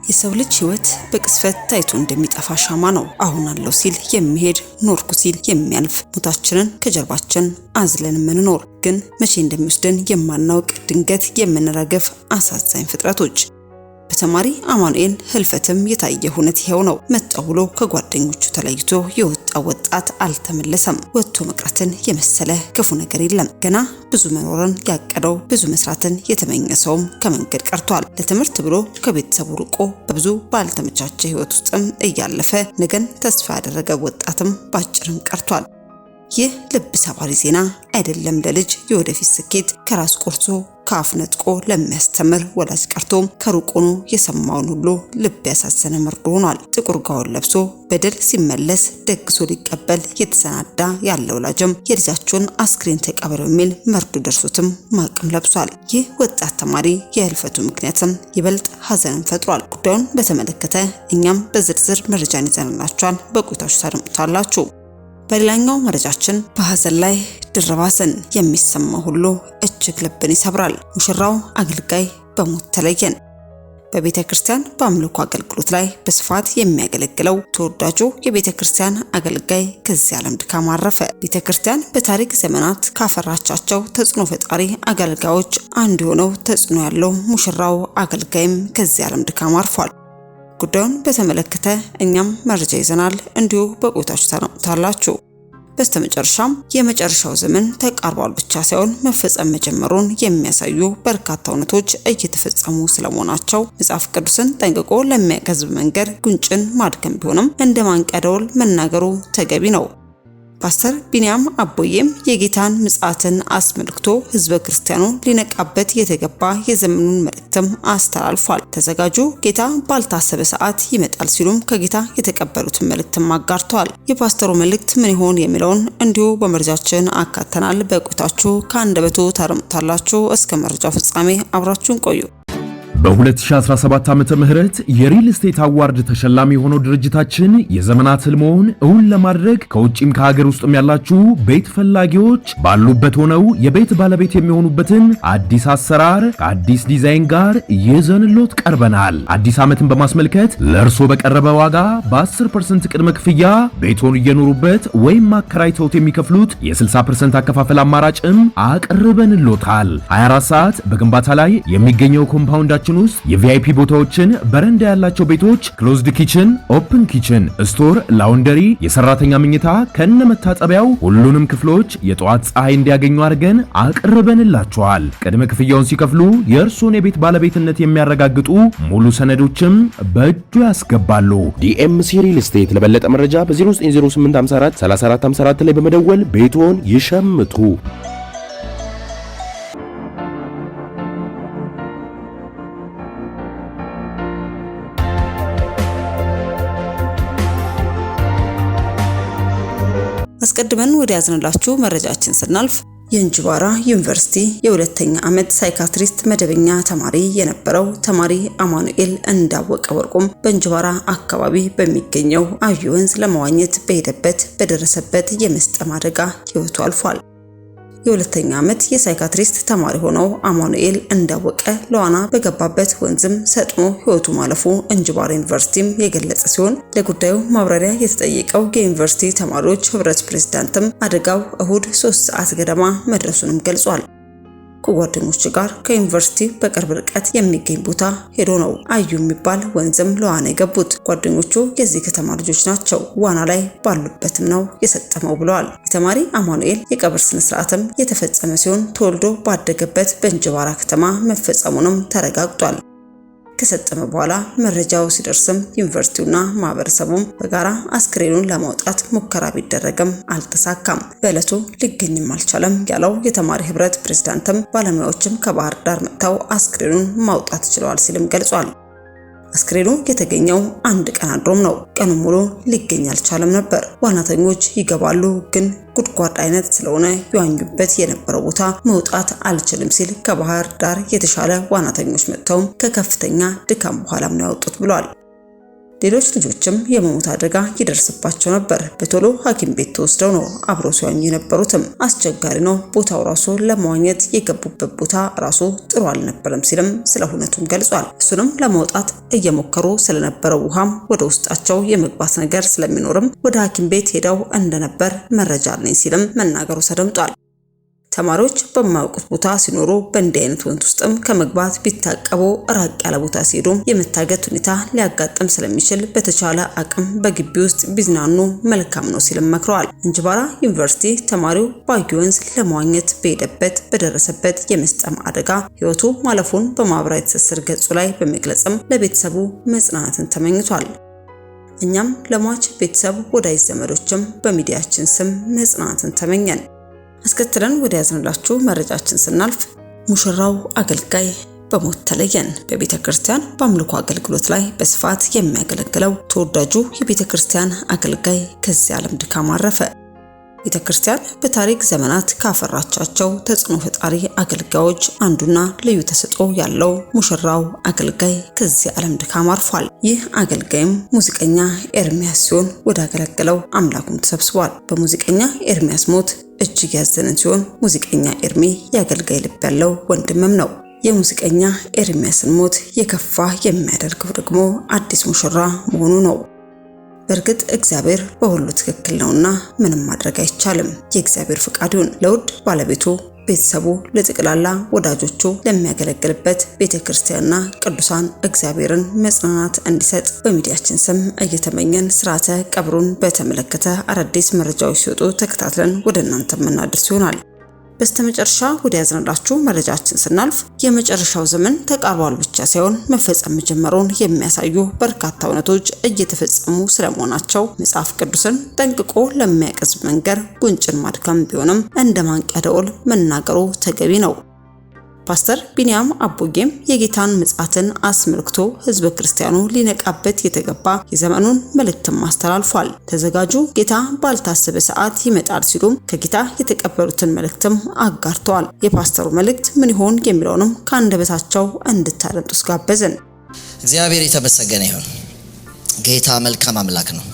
የሰው ልጅ ሕይወት በቅጽበት ታይቶ እንደሚጠፋ ሻማ ነው። አሁን አለው ሲል የሚሄድ፣ ኖርኩ ሲል የሚያልፍ፣ ሞታችንን ከጀርባችን አዝለን የምንኖር፣ ግን መቼ እንደሚወስደን የማናውቅ፣ ድንገት የምንረግፍ አሳዛኝ ፍጥረቶች። በተማሪ አማኑኤል ህልፈትም የታየ ሁነት ይሄው ነው። መጣው ብሎ ከጓደኞቹ ተለይቶ የወጣው ወጣት አልተመለሰም። ወጥቶ መቅረትን የመሰለ ክፉ ነገር የለም። ገና ብዙ መኖርን ያቀደው፣ ብዙ መስራትን የተመኘ ሰውም ከመንገድ ቀርቷል። ለትምህርት ብሎ ከቤተሰቡ ርቆ በብዙ ባልተመቻቸ ህይወት ውስጥም እያለፈ ነገን ተስፋ ያደረገ ወጣትም ባጭርም ቀርቷል። ይህ ልብ ሰባሪ ዜና አይደለም ለልጅ የወደፊት ስኬት ከራስ ቆርሶ ከአፍ ነጥቆ ለሚያስተምር ወላጅ ቀርቶ ከሩቅ ሆኖ የሰማውን ሁሉ ልብ ያሳዘነ መርዶ ሆኗል። ጥቁር ጋውን ለብሶ በድል ሲመለስ ደግሶ ሊቀበል የተሰናዳ ያለ ወላጅም የልጃቸውን አስክሬን ተቀበለው የሚል መርዶ ደርሶትም ማቅም ለብሷል። ይህ ወጣት ተማሪ የህልፈቱ ምክንያትም ይበልጥ ሀዘንን ፈጥሯል። ጉዳዩን በተመለከተ እኛም በዝርዝር መረጃን ይዘንላችኋል። በቆይታችሁ ታደምጡታላችሁ። በሌላኛው መረጃችን በሀዘን ላይ ድርብ ሀዘን የሚሰማው ሁሉ እጅግ ልብን ይሰብራል። ሙሽራው አገልጋይ በሞት ተለየን። በቤተ ክርስቲያን በአምልኮ አገልግሎት ላይ በስፋት የሚያገለግለው ተወዳጁ የቤተ ክርስቲያን አገልጋይ ከዚህ ዓለም ድካም አረፈ። ቤተ ክርስቲያን በታሪክ ዘመናት ካፈራቻቸው ተጽዕኖ ፈጣሪ አገልጋዮች አንዱ የሆነው ተጽዕኖ ያለው ሙሽራው አገልጋይም ከዚህ ዓለም ድካም አርፏል። ጉዳዩን በተመለከተ እኛም መረጃ ይዘናል። እንዲሁ በቆይታችሁ ታደምጡታላችሁ። በስተመጨረሻም የመጨረሻው ዘመን ተቃርቧል ብቻ ሳይሆን መፈጸም መጀመሩን የሚያሳዩ በርካታ እውነቶች እየተፈጸሙ ስለመሆናቸው መጽሐፍ ቅዱስን ጠንቅቆ ለሚያውቅ ሕዝብ መንገር ጉንጭን ማድከም ቢሆንም እንደ ማንቂያ ደወል መናገሩ ተገቢ ነው። ፓስተር ቢንያም አቦዬም የጌታን ምጽአትን አስመልክቶ ህዝበ ክርስቲያኑ ሊነቃበት የተገባ የዘመኑን መልእክትም አስተላልፏል። ተዘጋጁ፣ ጌታ ባልታሰበ ሰዓት ይመጣል ሲሉም ከጌታ የተቀበሉትን መልእክትም አጋርተዋል። የፓስተሩ መልእክት ምን ይሆን የሚለውን እንዲሁ በመረጃችን አካተናል። በቆይታችሁ ከአንደበቱ ታደምጡታላችሁ። እስከ መረጃው ፍጻሜ አብራችሁን ቆዩ። በ2017 ዓመተ ምህረት የ real estate award ተሸላሚ የሆነው ድርጅታችን የዘመናት ህልሞን እውን ለማድረግ ከውጭም ከሀገር ውስጥም ያላችሁ ቤት ፈላጊዎች ባሉበት ሆነው የቤት ባለቤት የሚሆኑበትን አዲስ አሰራር ከአዲስ ዲዛይን ጋር ይዘንሎት ቀርበናል። አዲስ ዓመትን በማስመልከት ለእርሶ በቀረበ ዋጋ በ10% ቅድመ ክፍያ ቤቶን እየኖሩበት ወይም አከራይተውት የሚከፍሉት የ60% አከፋፈል አማራጭም አቅርበንሎታል። 24 ሰዓት በግንባታ ላይ የሚገኘው compound ኣችን ውስጥ የ VIP ቦታዎችን፣ በረንዳ ያላቸው ቤቶች፣ closed kitchen፣ open kitchen፣ store፣ laundry፣ የሰራተኛ መኝታ ከነ መታጠቢያው ሁሉንም ክፍሎች የጠዋት ፀሐይ እንዲያገኙ አድርገን አቅርበንላቸዋል። ቅድመ ክፍያውን ሲከፍሉ የእርሶን የቤት ባለቤትነት የሚያረጋግጡ ሙሉ ሰነዶችም በእጆ ያስገባሉ። ዲኤምሲ real estate። ለበለጠ መረጃ በ090854 3454 ላይ በመደወል ቤትዎን ይሸምቱ። አስቀድመን ወደ ያዝንላችሁ መረጃችን ስናልፍ የእንጅባራ ዩኒቨርሲቲ የሁለተኛ ዓመት psychiatrist መደበኛ ተማሪ የነበረው ተማሪ አማኑኤል እንዳወቀ ወርቁም በእንጅባራ አካባቢ በሚገኘው አዩ ወንዝ ለመዋኘት በሄደበት በደረሰበት የመስጠም አደጋ ሕይወቱ አልፏል። የሁለተኛ ዓመት የ psychiatrist ተማሪ ሆነው አማኑኤል እንዳወቀ ለዋና በገባበት ወንዝም ሰጥሞ ሕይወቱ ማለፉ እንጅባራ ዩኒቨርሲቲም የገለጸ ሲሆን፣ ለጉዳዩ ማብራሪያ የተጠየቀው የዩኒቨርሲቲ ተማሪዎች ህብረት ፕሬዝዳንትም አደጋው እሁድ 3 ሰዓት ገደማ መድረሱንም ገልጿል። ከጓደኞቹ ጋር ከዩኒቨርሲቲ በቅርብ ርቀት የሚገኝ ቦታ ሄዶ ነው አዩ የሚባል ወንዝም ለዋና የገቡት። ጓደኞቹ የዚህ ከተማ ልጆች ናቸው። ዋና ላይ ባሉበትም ነው የሰጠመው ብለዋል። የተማሪ አማኑኤል የቀብር ስነ ስርዓትም የተፈጸመ ሲሆን ተወልዶ ባደገበት በእንጅባራ ከተማ መፈጸሙንም ተረጋግጧል። ከሰጠመ በኋላ መረጃው ሲደርስም ዩኒቨርሲቲውና ማህበረሰቡም በጋራ አስክሬኑን ለማውጣት ሙከራ ቢደረግም አልተሳካም። በዕለቱ ሊገኝም አልቻለም ያለው የተማሪ ህብረት ፕሬዝዳንትም ባለሙያዎችም ከባህር ዳር መጥተው አስክሬኑን ማውጣት ችለዋል ሲልም ገልጿል። አስክሬኑ የተገኘው አንድ ቀን አድሮም ነው። ቀኑን ሙሉ ሊገኝ አልቻለም ነበር። ዋናተኞች ይገባሉ፣ ግን ጉድጓድ አይነት ስለሆነ ይዋኙበት የነበረው ቦታ መውጣት አልችልም ሲል ከባህር ዳር የተሻለ ዋናተኞች መጥተውም ከከፍተኛ ድካም በኋላም ነው ያወጡት ብሏል። ሌሎች ልጆችም የመሞት አደጋ ይደርስባቸው ነበር። በቶሎ ሐኪም ቤት ተወስደው ነው አብረው ሲዋኙ የነበሩትም። አስቸጋሪ ነው ቦታው ራሱ፣ ለመዋኘት የገቡበት ቦታ ራሱ ጥሩ አልነበረም ሲልም ስለ ሁነቱም ገልጿል። እሱንም ለማውጣት እየሞከሩ ስለነበረው ውሃም ወደ ውስጣቸው የመግባት ነገር ስለሚኖርም ወደ ሐኪም ቤት ሄደው እንደነበር መረጃ አለኝ ሲልም መናገሩ ተደምጧል። ተማሪዎች በማያውቁት ቦታ ሲኖሩ በእንዲህ አይነት ወንዝ ውስጥም ከመግባት ቢታቀቡ፣ ራቅ ያለ ቦታ ሲሄዱ የመታገት ሁኔታ ሊያጋጥም ስለሚችል በተቻለ አቅም በግቢ ውስጥ ቢዝናኑ መልካም ነው ሲልም መክረዋል። እንጅባራ ዩኒቨርሲቲ ተማሪው ባጊ ወንዝ ለመዋኘት በሄደበት በደረሰበት የመስጠም አደጋ ሕይወቱ ማለፉን በማህበራዊ ትስስር ገጹ ላይ በመግለጽም ለቤተሰቡ መጽናናትን ተመኝቷል። እኛም ለሟች ቤተሰብ፣ ወዳጅ ዘመዶችም በሚዲያችን ስም መጽናናትን ተመኘን። አስከትለን ወደ ያዝንላችሁ መረጃችን ስናልፍ ሙሽራው አገልጋይ በሞት ተለየን። በቤተ ክርስቲያን በአምልኮ አገልግሎት ላይ በስፋት የሚያገለግለው ተወዳጁ የቤተ ክርስቲያን አገልጋይ ከዚህ ዓለም ድካም አረፈ። ቤተ ክርስቲያን በታሪክ ዘመናት ካፈራቻቸው ተጽዕኖ ፈጣሪ አገልጋዮች አንዱና ልዩ ተሰጥኦ ያለው ሙሽራው አገልጋይ ከዚህ ዓለም ድካም አርፏል። ይህ አገልጋይም ሙዚቀኛ ኤርሚያስ ሲሆን ወደ አገለገለው አምላኩም ተሰብስቧል። በሙዚቀኛ ኤርሚያስ ሞት እጅግ ያዘንን ሲሆን ሙዚቀኛ ኤርሚ የአገልጋይ ልብ ያለው ወንድምም ነው። የሙዚቀኛ ኤርሚያስን ሞት የከፋ የሚያደርገው ደግሞ አዲስ ሙሽራ መሆኑ ነው። በእርግጥ እግዚአብሔር በሁሉ ትክክል ነውና ምንም ማድረግ አይቻልም። የእግዚአብሔር ፍቃድ ይሁን። ለውድ ባለቤቱ፣ ቤተሰቡ፣ ለጠቅላላ ወዳጆቹ፣ ለሚያገለግልበት ቤተ ክርስቲያንና ቅዱሳን እግዚአብሔርን መጽናናት እንዲሰጥ በሚዲያችን ስም እየተመኘን ስርዓተ ቀብሩን በተመለከተ አዳዲስ መረጃዎች ሲወጡ ተከታትለን ወደ እናንተ የምናደርስ ይሆናል። በስተመጨረሻ ወደ ያዝንላችሁ መረጃችን ስናልፍ የመጨረሻው ዘመን ተቃርቧል ብቻ ሳይሆን መፈጸም መጀመሩን የሚያሳዩ በርካታ እውነቶች እየተፈጸሙ ስለመሆናቸው መጽሐፍ ቅዱስን ጠንቅቆ ለሚያውቅ ሕዝብ መንገር ጉንጭን ማድከም ቢሆንም እንደ ማንቂያ ደወል መናገሩ ተገቢ ነው። ፓስተር ቢንያም አቦጌም የጌታን ምጽአትን አስመልክቶ ሕዝበ ክርስቲያኑ ሊነቃበት የተገባ የዘመኑን መልእክትም አስተላልፏል። ተዘጋጁ፣ ጌታ ባልታሰበ ሰዓት ይመጣል ሲሉም ከጌታ የተቀበሉትን መልእክትም አጋርተዋል። የፓስተሩ መልእክት ምን ይሆን የሚለውንም ከአንደበታቸው እንድታደምጡ ጋበዝን። እግዚአብሔር የተመሰገነ ይሁን። ጌታ መልካም አምላክ ነው።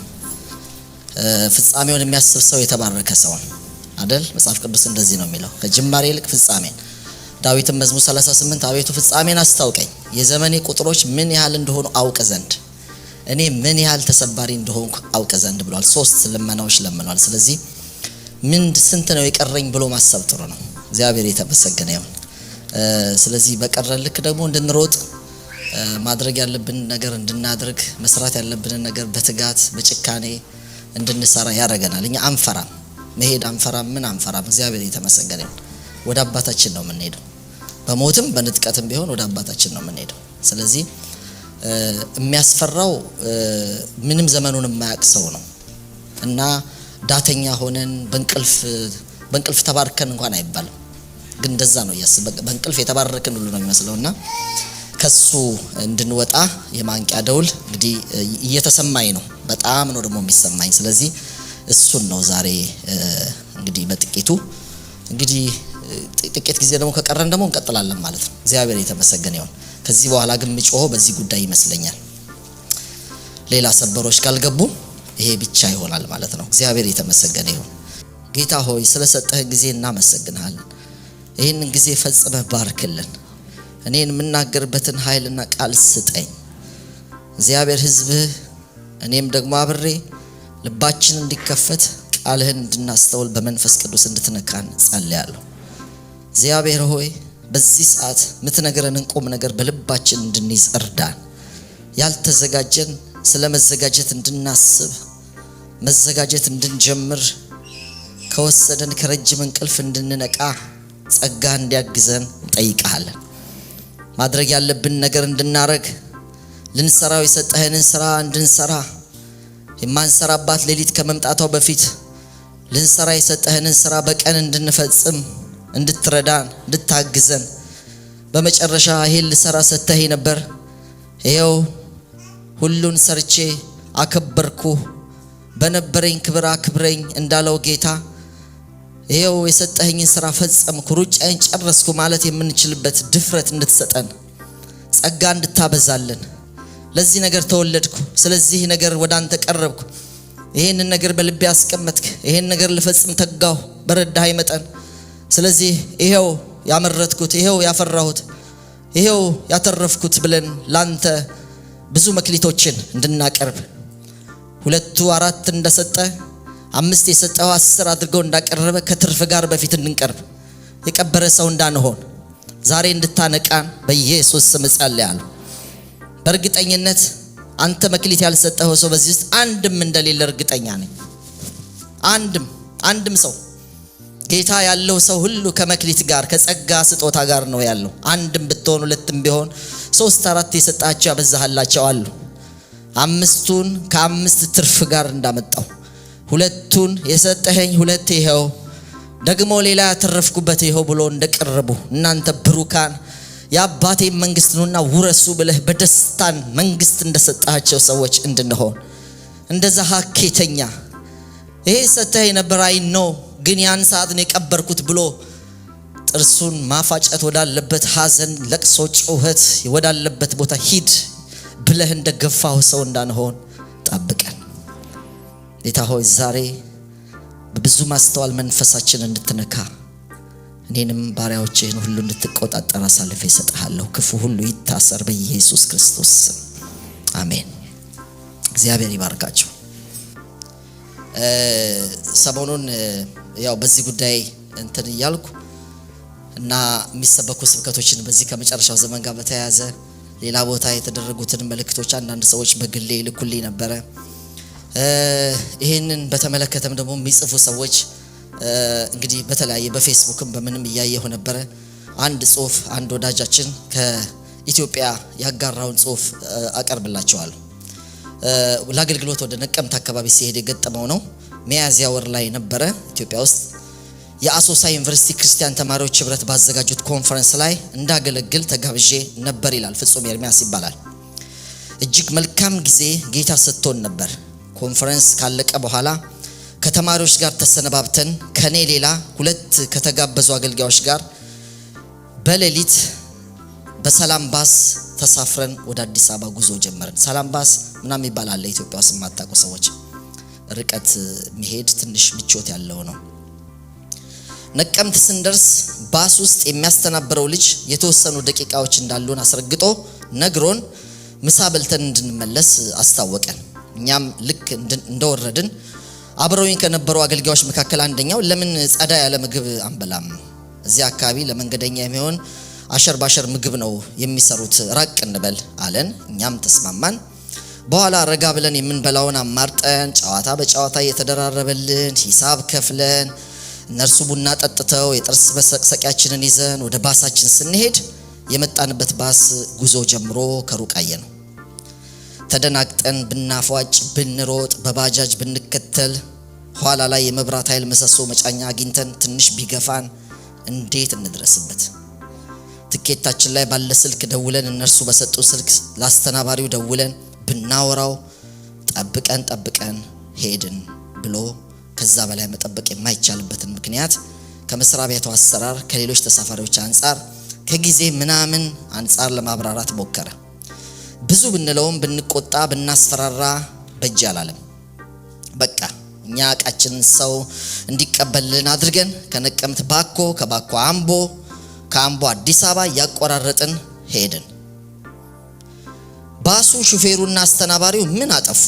ፍጻሜውን የሚያስብ ሰው የተባረከ ሰው ነው አደል? መጽሐፍ ቅዱስ እንደዚህ ነው የሚለው፣ ከጅማሬ ይልቅ ፍጻሜን። ዳዊትም መዝሙር 38 "አቤቱ፣ ፍጻሜን አስታውቀኝ፣ የዘመኔ ቁጥሮች ምን ያህል እንደሆኑ አውቅ ዘንድ፣ እኔ ምን ያህል ተሰባሪ እንደሆንኩ አውቅ ዘንድ" ብሏል። ሶስት ልመናዎች ለምኗል። ስለዚህ ምን ስንት ነው የቀረኝ ብሎ ማሰብ ጥሩ ነው። እግዚአብሔር የተመሰገነ ይሁን። ስለዚህ በቀረን ልክ ደግሞ እንድንሮጥ፣ ማድረግ ያለብንን ነገር እንድናደርግ፣ መስራት ያለብንን ነገር በትጋት በጭካኔ እንድንሰራ ያደርገናል። እኛ አንፈራም፣ መሄድ አንፈራም፣ ምን አንፈራም። እግዚአብሔር የተመሰገነ ይሁን። ወደ አባታችን ነው የምንሄደው። በሞትም በንጥቀትም ቢሆን ወደ አባታችን ነው የምንሄደው። ስለዚህ የሚያስፈራው ምንም ዘመኑን የማያውቅ ሰው ነው እና ዳተኛ ሆነን በእንቅልፍ ተባርከን እንኳን አይባልም፣ ግን እንደዛ ነው እያስብ በእንቅልፍ የተባረክን ሁሉ ነው የሚመስለው። እና ከሱ እንድንወጣ የማንቂያ ደውል እንግዲህ እየተሰማኝ ነው። በጣም ነው ደግሞ የሚሰማኝ። ስለዚህ እሱን ነው ዛሬ እንግዲህ በጥቂቱ፣ እንግዲህ ጥቂት ጊዜ ደግሞ ከቀረን ደግሞ እንቀጥላለን ማለት ነው። እግዚአብሔር የተመሰገነ ይሁን። ከዚህ በኋላ ግን ምጮኸው በዚህ ጉዳይ ይመስለኛል። ሌላ ሰበሮች ካልገቡ ይሄ ብቻ ይሆናል ማለት ነው። እግዚአብሔር የተመሰገነ ይሁን። ጌታ ሆይ፣ ስለሰጠህን ጊዜ እናመሰግንሃለን። ይህንን ጊዜ ፈጽመህ ባርክልን። እኔን የምናገርበትን ኃይልና ቃል ስጠኝ። እግዚአብሔር፣ ሕዝብህ እኔም ደግሞ አብሬ ልባችን እንዲከፈት፣ ቃልህን እንድናስተውል በመንፈስ ቅዱስ እንድትነካን ጸልያለሁ። እግዚአብሔር ሆይ፣ በዚህ ሰዓት የምትነግረንን ቁም ነገር በልባችን እንድንይዝ እርዳን። ያልተዘጋጀን ስለ መዘጋጀት እንድናስብ፣ መዘጋጀት እንድንጀምር፣ ከወሰደን ከረጅም እንቅልፍ እንድንነቃ ጸጋ እንዲያግዘን እንጠይቅሃለን። ማድረግ ያለብን ነገር እንድናረግ፣ ልንሰራው የሰጠህንን ስራ እንድንሰራ፣ የማንሰራባት ሌሊት ከመምጣቷ በፊት ልንሰራ የሰጠህንን ስራ በቀን እንድንፈጽም እንድትረዳን፣ እንድታግዘን፣ በመጨረሻ ይሄን ልሰራ ሰጥተህ ነበር፣ ይኸው ሁሉን ሰርቼ አከበርኩ፣ በነበረኝ ክብር አክብረኝ እንዳለው ጌታ፣ ይኸው የሰጠኸኝን ስራ ፈጸምኩ፣ ሩጫዬን ጨረስኩ ማለት የምንችልበት ድፍረት እንድትሰጠን፣ ጸጋ እንድታበዛልን፣ ለዚህ ነገር ተወለድኩ፣ ስለዚህ ነገር ወደ አንተ ቀረብኩ፣ ይሄንን ነገር በልቤ አስቀመጥክ፣ ይሄን ነገር ልፈጽም ተጋሁ በረዳኸኝ መጠን። ስለዚህ ይሄው ያመረትኩት፣ ይሄው ያፈራሁት፣ ይሄው ያተረፍኩት ብለን ላንተ ብዙ መክሊቶችን እንድናቀርብ፣ ሁለቱ አራት እንደሰጠ፣ አምስት የሰጠው 10 አድርገው እንዳቀረበ ከትርፍ ጋር በፊት እንድንቀርብ፣ የቀበረ ሰው እንዳንሆን ዛሬ እንድታነቃን በኢየሱስ ስም እጸልያለሁ። በእርግጠኝነት አንተ መክሊት ያልሰጠኸው ሰው በዚህ ውስጥ አንድም እንደሌለ እርግጠኛ ነኝ። አንድም አንድም ሰው፣ ጌታ ያለው ሰው ሁሉ ከመክሊት ጋር፣ ከጸጋ ስጦታ ጋር ነው ያለው። አንድም ብትሆን፣ ሁለትም ቢሆን፣ ሶስት አራት የሰጣቸው ያበዛሃላቸው አሉ። አምስቱን ከአምስት ትርፍ ጋር እንዳመጣው፣ ሁለቱን የሰጠኸኝ ሁለት ይኸው፣ ደግሞ ሌላ ያተረፍኩበት ይኸው ብሎ እንደቀረቡ፣ እናንተ ብሩካን የአባቴ መንግስት ኑና ውረሱ ብለህ በደስታን መንግስት እንደሰጣቸው ሰዎች እንድንሆን፣ እንደዛ ሀኬተኛ ይሄ ሰጥተህ ነበር I know ግን ያን ሰዓት ነው የቀበርኩት ብሎ ጥርሱን ማፋጨት ወዳለበት፣ ሐዘን፣ ለቅሶ፣ ጩኸት ወዳለበት ቦታ ሂድ ብለህ እንደገፋው ሰው እንዳንሆን ጠብቀን። ጌታ ሆይ፣ ዛሬ በብዙ ማስተዋል መንፈሳችን እንድትነካ፣ እኔንም ባሪያዎችህን ሁሉ እንድትቆጣጠር አሳልፌ እሰጥሃለሁ። ክፉ ሁሉ ይታሰር በኢየሱስ ክርስቶስ ስም፣ አሜን። እግዚአብሔር ይባርካችሁ። ሰሞኑን ያው በዚህ ጉዳይ እንትን እያልኩ እና የሚሰበኩ ስብከቶችን በዚህ ከመጨረሻው ዘመን ጋር በተያያዘ ሌላ ቦታ የተደረጉትን መልእክቶች አንዳንድ ሰዎች በግሌ ይልኩልኝ ነበረ። ይህንን በተመለከተም ደግሞ የሚጽፉ ሰዎች እንግዲህ በተለያየ በፌስቡክም በምንም እያየሁ ነበረ። አንድ ጽሁፍ አንድ ወዳጃችን ከኢትዮጵያ ያጋራውን ጽሁፍ አቀርብላቸዋለሁ። ለአገልግሎት ወደ ነቀምት አካባቢ ሲሄድ የገጠመው ነው። ሚያዝያ ወር ላይ ነበረ፣ ኢትዮጵያ ውስጥ የአሶሳ ዩኒቨርሲቲ ክርስቲያን ተማሪዎች ህብረት ባዘጋጁት ኮንፈረንስ ላይ እንዳገለግል ተጋብዤ ነበር ይላል። ፍጹም ኤርሚያስ ይባላል። እጅግ መልካም ጊዜ ጌታ ሰጥቶን ነበር። ኮንፈረንስ ካለቀ በኋላ ከተማሪዎች ጋር ተሰነባብተን ከኔ ሌላ ሁለት ከተጋበዙ አገልጋዮች ጋር በሌሊት በሰላም ባስ ተሳፍረን ወደ አዲስ አበባ ጉዞ ጀመርን። ሰላም ባስ ምናምን ይባላል። ኢትዮጵያ ውስጥ የማታውቁ ሰዎች፣ ርቀት መሄድ ትንሽ ምቾት ያለው ነው። ነቀምት ስንደርስ ባስ ውስጥ የሚያስተናብረው ልጅ የተወሰኑ ደቂቃዎች እንዳሉን አስረግጦ ነግሮን ምሳ በልተን እንድንመለስ አስታወቀን። እኛም ልክ እንደወረድን አብረውኝ ከነበሩ አገልጋዮች መካከል አንደኛው ለምን ጸዳ ያለ ምግብ አንበላም? እዚያ አካባቢ ለመንገደኛ የሚሆን አሸር ባሸር ምግብ ነው የሚሰሩት፣ ራቅ እንበል አለን። እኛም ተስማማን። በኋላ ረጋ ብለን የምንበላውን አማርጠን፣ ጨዋታ በጨዋታ እየተደራረበልን፣ ሂሳብ ከፍለን፣ እነርሱ ቡና ጠጥተው፣ የጥርስ መሰቅሰቂያችንን ይዘን ወደ ባሳችን ስንሄድ የመጣንበት ባስ ጉዞ ጀምሮ ከሩቅ አየነው። ተደናግጠን ብናፏጭ፣ ብንሮጥ፣ በባጃጅ ብንከተል፣ ኋላ ላይ የመብራት ኃይል ምሰሶ መጫኛ አግኝተን ትንሽ ቢገፋን እንዴት እንድረስበት? ትኬታችን ላይ ባለ ስልክ ደውለን፣ እነርሱ በሰጡ ስልክ ለአስተናባሪው ደውለን ብናወራው፣ ጠብቀን ጠብቀን ሄድን ብሎ ከዛ በላይ መጠበቅ የማይቻልበትን ምክንያት ከመስሪያ ቤቱ አሰራር፣ ከሌሎች ተሳፋሪዎች አንጻር፣ ከጊዜ ምናምን አንጻር ለማብራራት ሞከረ። ብዙ ብንለውም፣ ብንቆጣ፣ ብናስፈራራ በጅ አላለም። በቃ እኛ እቃችንን ሰው እንዲቀበልልን አድርገን ከነቀምት ባኮ፣ ከባኮ አምቦ፣ ከአምቦ አዲስ አበባ እያቆራረጥን ሄድን። ባሱ ሹፌሩና አስተናባሪው ምን አጠፉ?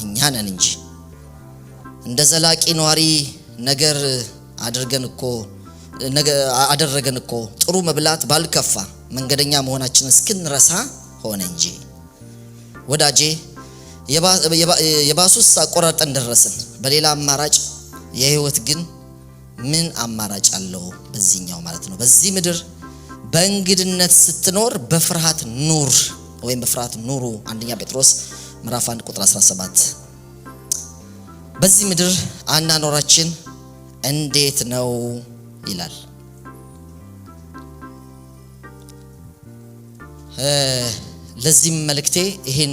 እኛ ነን እንጂ እንደ ዘላቂ ነዋሪ ነገር አድርገን እኮ አደረገን እኮ። ጥሩ መብላት ባልከፋ፣ መንገደኛ መሆናችንን እስክንረሳ ሆነ እንጂ። ወዳጄ፣ የባሱስ አቆራርጠን ደረስን። በሌላ አማራጭ የህይወት ግን ምን አማራጭ አለው? በዚህኛው ማለት ነው። በዚህ ምድር በእንግድነት ስትኖር በፍርሃት ኑር ወይም በፍርሃት ኑሩ። አንደኛ ጴጥሮስ ምዕራፍ 1 ቁጥር 17። በዚህ ምድር አኗኗራችን እንዴት ነው ይላል። ለዚህም መልእክቴ ይሄን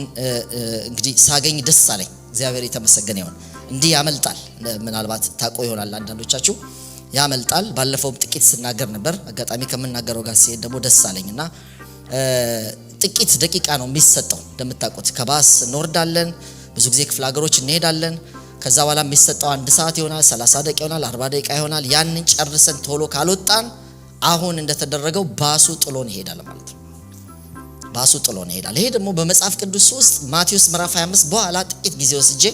እንግዲህ ሳገኝ ደስ አለኝ። እግዚአብሔር የተመሰገነ ይሁን። እንዲህ ያመልጣል። ምናልባት ታውቁ ይሆናል አንዳንዶቻችሁ፣ ያመልጣል። ባለፈውም ጥቂት ስናገር ነበር። አጋጣሚ ከምናገረው ጋር ሲሄድ ደግሞ ደስ አለኝ እና ጥቂት ደቂቃ ነው የሚሰጠው። እንደምታውቁት ከባስ እንወርዳለን፣ ብዙ ጊዜ ክፍለ ሀገሮች እንሄዳለን። ከዛ በኋላ የሚሰጠው 1 ሰዓት ይሆናል፣ 30 ደቂቃ ይሆናል፣ 40 ደቂቃ ይሆናል። ያንን ጨርሰን ቶሎ ካልወጣን አሁን እንደተደረገው ባሱ ጥሎን ይሄዳል ማለት ነው። ባሱ ጥሎን ይሄዳል። ይሄ ደግሞ በመጽሐፍ ቅዱስ ውስጥ ማቴዎስ ምዕራፍ 25 በኋላ ጥቂት ጊዜ ወስጄ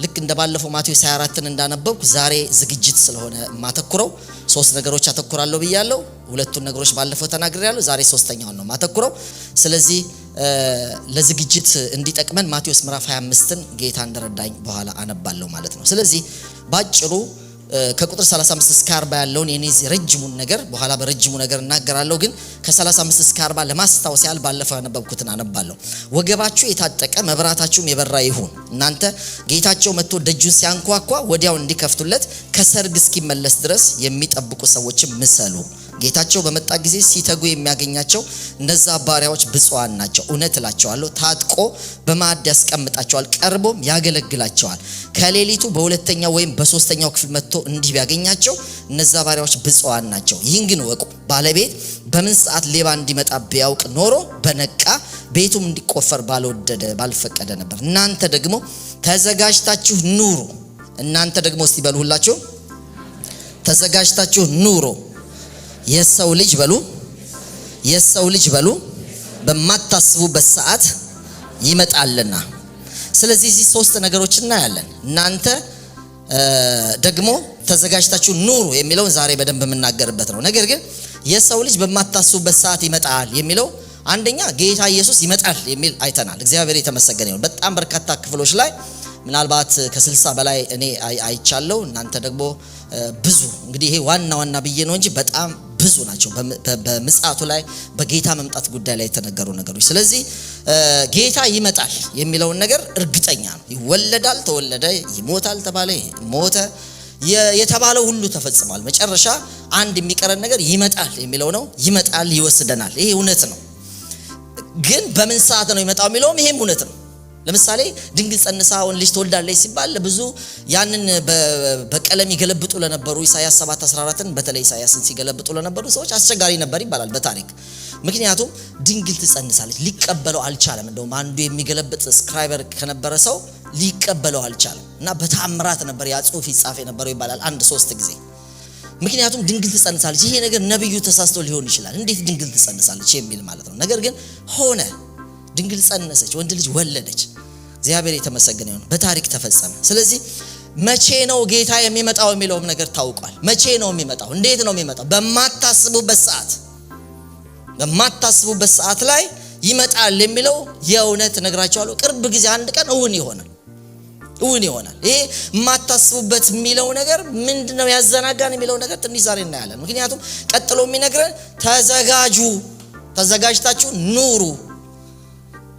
ልክ እንደባለፈው ማቴዎስ 24ን እንዳነበብኩ ዛሬ ዝግጅት ስለሆነ ማተኩረው 3 ነገሮች አተኩራለሁ ብያለሁ። ሁለቱን ነገሮች ባለፈው ተናግሬያለሁ። ዛሬ ሶስተኛውን ነው ማተኩረው። ስለዚህ ለዝግጅት እንዲጠቅመን ማቴዎስ ምዕራፍ 25ን ጌታ እንደረዳኝ በኋላ አነባለሁ ማለት ነው። ስለዚህ ባጭሩ ከቁጥር 35 እስከ 40 ያለውን የኔ ረጅሙን ነገር በኋላ በረጅሙ ነገር እናገራለሁ። ግን ከ35 እስከ 40 ለማስታወስ ያህል ባለፈው ያነበብኩትን አነባለሁ። ወገባችሁ የታጠቀ መብራታችሁም የበራ ይሁን። እናንተ ጌታቸው መጥቶ ደጁን ሲያንኳኳ ወዲያው እንዲከፍቱለት ከሰርግ እስኪመለስ ድረስ የሚጠብቁ ሰዎችን ምሰሉ። ጌታቸው በመጣ ጊዜ ሲተጉ የሚያገኛቸው እነዛ ባሪያዎች ብፁዓን ናቸው። እውነት እላቸዋለሁ ታጥቆ በማዕድ ያስቀምጣቸዋል፣ ቀርቦም ያገለግላቸዋል። ከሌሊቱ በሁለተኛው ወይም በሶስተኛው ክፍል መጥቶ እንዲህ ቢያገኛቸው እነዛ ባሪያዎች ብፁዓን ናቸው። ይህን ግን እወቁ፣ ባለቤት በምን ሰዓት ሌባ እንዲመጣ ቢያውቅ ኖሮ በነቃ ቤቱም እንዲቆፈር ባልወደደ ባልፈቀደ ነበር። እናንተ ደግሞ ተዘጋጅታችሁ ኑሩ። እናንተ ደግሞ እስቲ በሉ ሁላችሁ ተዘጋጅታችሁ ኑሩ። የሰው ልጅ በሉ፣ የሰው ልጅ በሉ በማታስቡበት ሰዓት ይመጣልና። ስለዚህ እዚህ 3 ነገሮች እናያለን። እናንተ ደግሞ ተዘጋጅታችሁ ኑሩ የሚለውን ዛሬ በደንብ የምናገርበት ነው። ነገር ግን የሰው ልጅ በማታስቡበት ሰዓት ይመጣል የሚለው አንደኛ ጌታ ኢየሱስ ይመጣል የሚል አይተናል። እግዚአብሔር የተመሰገነ ይሁን። በጣም በርካታ ክፍሎች ላይ ምናልባት ከ60 በላይ እኔ አይቻለሁ። እናንተ ደግሞ ብዙ እንግዲህ ይሄ ዋና ዋና ብዬ ነው እንጂ በጣም ብዙ ናቸው በምጽአቱ ላይ በጌታ መምጣት ጉዳይ ላይ የተነገሩ ነገሮች። ስለዚህ ጌታ ይመጣል የሚለውን ነገር እርግጠኛ ነው። ይወለዳል፣ ተወለደ፣ ይሞታል ተባለ፣ ሞተ፣ የተባለው ሁሉ ተፈጽሟል። መጨረሻ አንድ የሚቀረን ነገር ይመጣል የሚለው ነው። ይመጣል፣ ይወስደናል። ይሄ እውነት ነው። ግን በምን ሰዓት ነው ይመጣው የሚለውም ይሄም እውነት ነው። ለምሳሌ ድንግል ጸንሳ ወንድ ልጅ ትወልዳለች ሲባል ብዙ ያንን በቀለም ይገለብጡ ለነበሩ ኢሳይያስ 7:14ን በተለይ ኢሳይያስን ሲገለብጡ ለነበሩ ሰዎች አስቸጋሪ ነበር ይባላል በታሪክ። ምክንያቱም ድንግል ትጸንሳለች ሊቀበለው አልቻለም። እንደውም አንዱ የሚገለብጥ scribe ከነበረ ሰው ሊቀበለው አልቻለም እና በታምራት ነበር ያ ጽሑፍ ይጻፍ የነበረው ይባላል 1-3 ጊዜ። ምክንያቱም ድንግል ትጸንሳለች ይሄ ነገር ነብዩ ተሳስቶ ሊሆን ይችላል፣ እንዴት ድንግል ትጸንሳለች የሚል ማለት ነው። ነገር ግን ሆነ፣ ድንግል ጸነሰች፣ ወንድ ልጅ ወለደች። እግዚአብሔር የተመሰገነ ይሁን፣ በታሪክ ተፈጸመ። ስለዚህ መቼ ነው ጌታ የሚመጣው የሚለውም ነገር ታውቋል። መቼ ነው የሚመጣው? እንዴት ነው የሚመጣው? በማታስቡበት ሰዓት፣ በማታስቡበት ሰዓት ላይ ይመጣል የሚለው የእውነት እነግራችኋለሁ። ቅርብ ጊዜ አንድ ቀን እውን ይሆናል፣ እውን ይሆናል። ይሄ የማታስቡበት የሚለው ነገር ምንድነው ያዘናጋን የሚለው ነገር ትንሽ ዛሬ እናያለን። ምክንያቱም ቀጥሎ የሚነግረን ተዘጋጁ፣ ተዘጋጅታችሁ ኑሩ።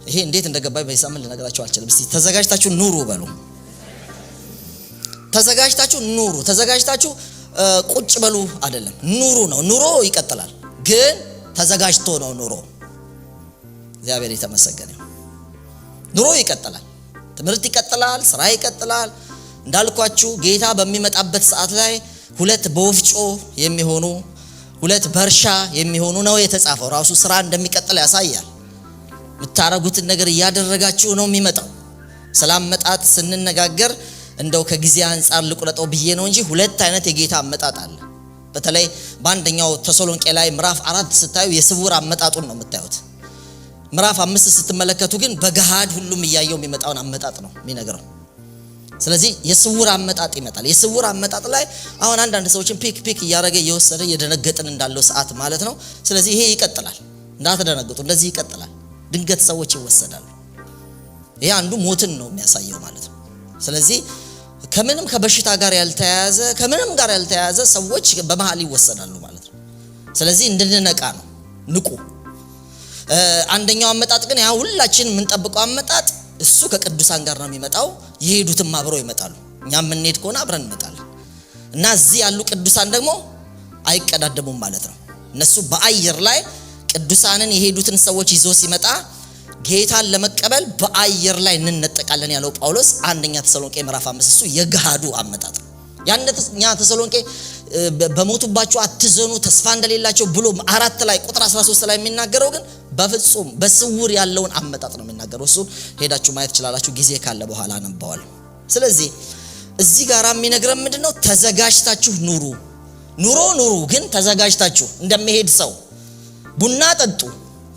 ይሄ እንዴት እንደገባኝ በዚህ ሳምንት ልነግራችሁ አልችልም። እስቲ ተዘጋጅታችሁ ኑሩ በሉ። ተዘጋጅታችሁ ኑሩ። ተዘጋጅታችሁ ቁጭ በሉ አይደለም፣ ኑሩ ነው። ኑሮ ይቀጥላል፣ ግን ተዘጋጅቶ ነው ኑሮ። እግዚአብሔር የተመሰገነ ይሁን። ኑሮ ይቀጥላል፣ ትምህርት ይቀጥላል፣ ስራ ይቀጥላል። እንዳልኳችሁ ጌታ በሚመጣበት ሰዓት ላይ 2 በወፍጮ የሚሆኑ 2 በእርሻ የሚሆኑ ነው የተጻፈው። ራሱ ስራ እንደሚቀጥል ያሳያል። የምታረጉትን ነገር እያደረጋችሁ ነው የሚመጣው። ስለ አመጣጥ ስንነጋገር እንደው ከጊዜ አንፃር ልቁረጠው ብዬ ነው እንጂ 2 አይነት የጌታ አመጣጥ አለ። በተለይ በአንደኛው ተሰሎንቄ ላይ ምዕራፍ 4 ስታዩ የስውር አመጣጡን ነው የምታዩት። ምዕራፍ 5 ስትመለከቱ ግን በገሃድ ሁሉም እያየው የሚመጣውን አመጣጥ ነው የሚነግረው። ስለዚህ የስውር አመጣጥ ይመጣል። የስውር አመጣጥ ላይ አሁን አንዳንድ ሰዎችን pick pick እያደረገ እየወሰደ እየደነገጥን እንዳለው ሰዓት ማለት ነው። ስለዚህ ይሄ ይቀጥላል፣ እንዳትደነግጡ፣ እንደዚህ ይቀጥላል። ድንገት ሰዎች ይወሰዳሉ። ይሄ አንዱ ሞትን ነው የሚያሳየው ማለት ነው። ስለዚህ ከምንም ከበሽታ ጋር ያልተያያዘ ከምንም ጋር ያልተያያዘ ሰዎች በመሃል ይወሰዳሉ ማለት ነው። ስለዚህ እንድንነቃ ነው፣ ንቁ። አንደኛው አመጣጥ ግን ያ ሁላችን የምንጠብቀው አመጣጥ እሱ ከቅዱሳን ጋር ነው የሚመጣው። የሄዱትም አብረው ይመጣሉ። እኛ የምንሄድ ከሆነ አብረን እንመጣለን እና እዚህ ያሉ ቅዱሳን ደግሞ አይቀዳደሙም ማለት ነው። እነሱ በአየር ላይ ቅዱሳንን የሄዱትን ሰዎች ይዞ ሲመጣ ጌታን ለመቀበል በአየር ላይ እንነጠቃለን ያለው ጳውሎስ አንደኛ ተሰሎንቄ ምዕራፍ 5 እሱ የገሃዱ አመጣጥ ነው። ያንደኛ ተሰሎንቄ በሞቱባቸው አትዘኑ ተስፋ እንደሌላቸው ብሎ 4 ላይ ቁጥር 13 ላይ የሚናገረው ግን በፍጹም በስውር ያለውን አመጣጥ ነው የሚናገረው። እሱን ሄዳችሁ ማየት ትችላላችሁ፣ ጊዜ ካለ በኋላ አነባዋለሁ። ስለዚህ እዚህ ጋር የሚነግረን ምንድነው? ተዘጋጅታችሁ ኑሩ። ኑሮ ኑሩ፣ ግን ተዘጋጅታችሁ እንደሚሄድ ሰው ቡና ጠጡ።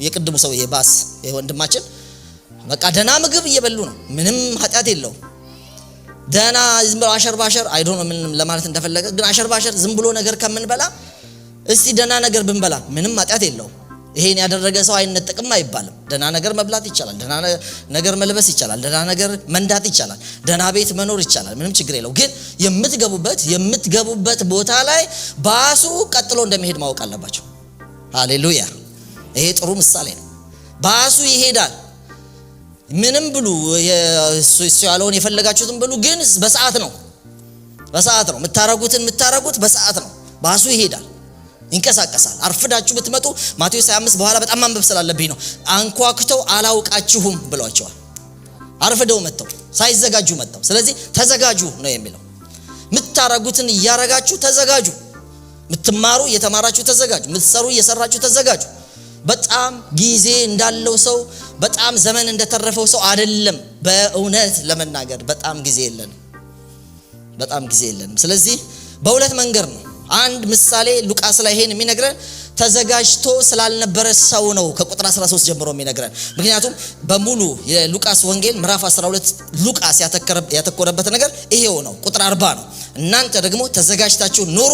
የቅድሙ ሰው ይሄ ባስ ይሄ ወንድማችን በቃ ደህና ምግብ እየበሉ ነው፣ ምንም ኃጢአት የለውም። ደህና ዝም ብሎ አሸር ባሸር I don't know ምን ለማለት እንደፈለገ፣ ግን አሸር ባሸር ዝም ብሎ ነገር ከምንበላ እስቲ ደህና ነገር ብንበላ ምንም ኃጢአት የለውም። ይሄን ያደረገ ሰው አይነጠቅም አይባልም። ደህና ነገር መብላት ይቻላል፣ ደህና ነገር መልበስ ይቻላል፣ ደህና ነገር መንዳት ይቻላል፣ ደህና ቤት መኖር ይቻላል። ምንም ችግር የለው። ግን የምትገቡበት ቦታ ላይ ባሱ ቀጥሎ እንደሚሄድ ማወቅ አለባቸው። ሃሌሉያ! ይሄ ጥሩ ምሳሌ ነው። ባሱ ይሄዳል። ምንም ብሉ፣ እሱ ያለውን የፈለጋችሁትን ብሉ፣ ግን በሰዓት ነው። በሰዓት ነው የምታረጉትን የምታረጉት በሰዓት ነው። ባሱ ይሄዳል፣ ይንቀሳቀሳል። አርፍዳችሁ ብትመጡ ማቴዎስ 25 በኋላ በጣም ማንበብ ስላለብኝ ነው። አንኳኩተው አላውቃችሁም ብሏቸዋል። አርፍደው መጥተው ሳይዘጋጁ መጥተው። ስለዚህ ተዘጋጁ ነው የሚለው። የምታረጉትን እያረጋችሁ ተዘጋጁ። የምትማሩ እየተማራችሁ ተዘጋጁ። የምትሰሩ እየሰራችሁ ተዘጋጁ። በጣም ጊዜ እንዳለው ሰው፣ በጣም ዘመን እንደተረፈው ሰው አይደለም። በእውነት ለመናገር በጣም ጊዜ የለንም። በጣም ጊዜ የለንም። ስለዚህ በሁለት መንገድ ነው። አንድ ምሳሌ ሉቃስ ላይ ይሄን የሚነግረን ተዘጋጅቶ ስላልነበረ ሰው ነው፣ ከቁጥር 13 ጀምሮ የሚነግረን። ምክንያቱም በሙሉ የሉቃስ ወንጌል ምዕራፍ 12 ሉቃስ ያተኮረበት ነገር ይሄው ነው። ቁጥር 40 ነው። እናንተ ደግሞ ተዘጋጅታችሁ ኑሩ፣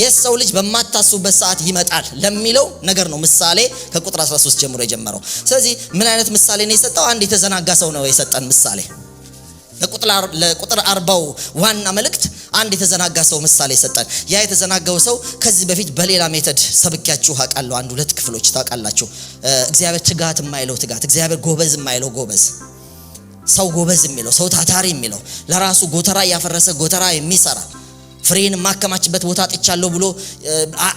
የሰው ልጅ በማታስቡበት ሰዓት ይመጣል ለሚለው ነገር ነው ምሳሌ ከቁጥር 13 ጀምሮ የጀመረው። ስለዚህ ምን አይነት ምሳሌ ነው የሰጠው? አንድ የተዘናጋ ሰው ነው የሰጠን ምሳሌ። ለቁጥር 40 ዋና መልእክት አንድ የተዘናጋ ሰው ምሳሌ ሰጠን። ያ የተዘናጋው ሰው ከዚህ በፊት በሌላ method ሰብኪያችሁ አውቃለሁ። አንድ ሁለት ክፍሎች ታውቃላችሁ። እግዚአብሔር ትጋት የማይለው ትጋት፣ እግዚአብሔር ጎበዝ የማይለው ጎበዝ፣ ሰው ጎበዝ የሚለው ሰው ታታሪ የሚለው፣ ለራሱ ጎተራ እያፈረሰ ጎተራ የሚሰራ፣ ፍሬን የማከማችበት ቦታ አጥቻለሁ ብሎ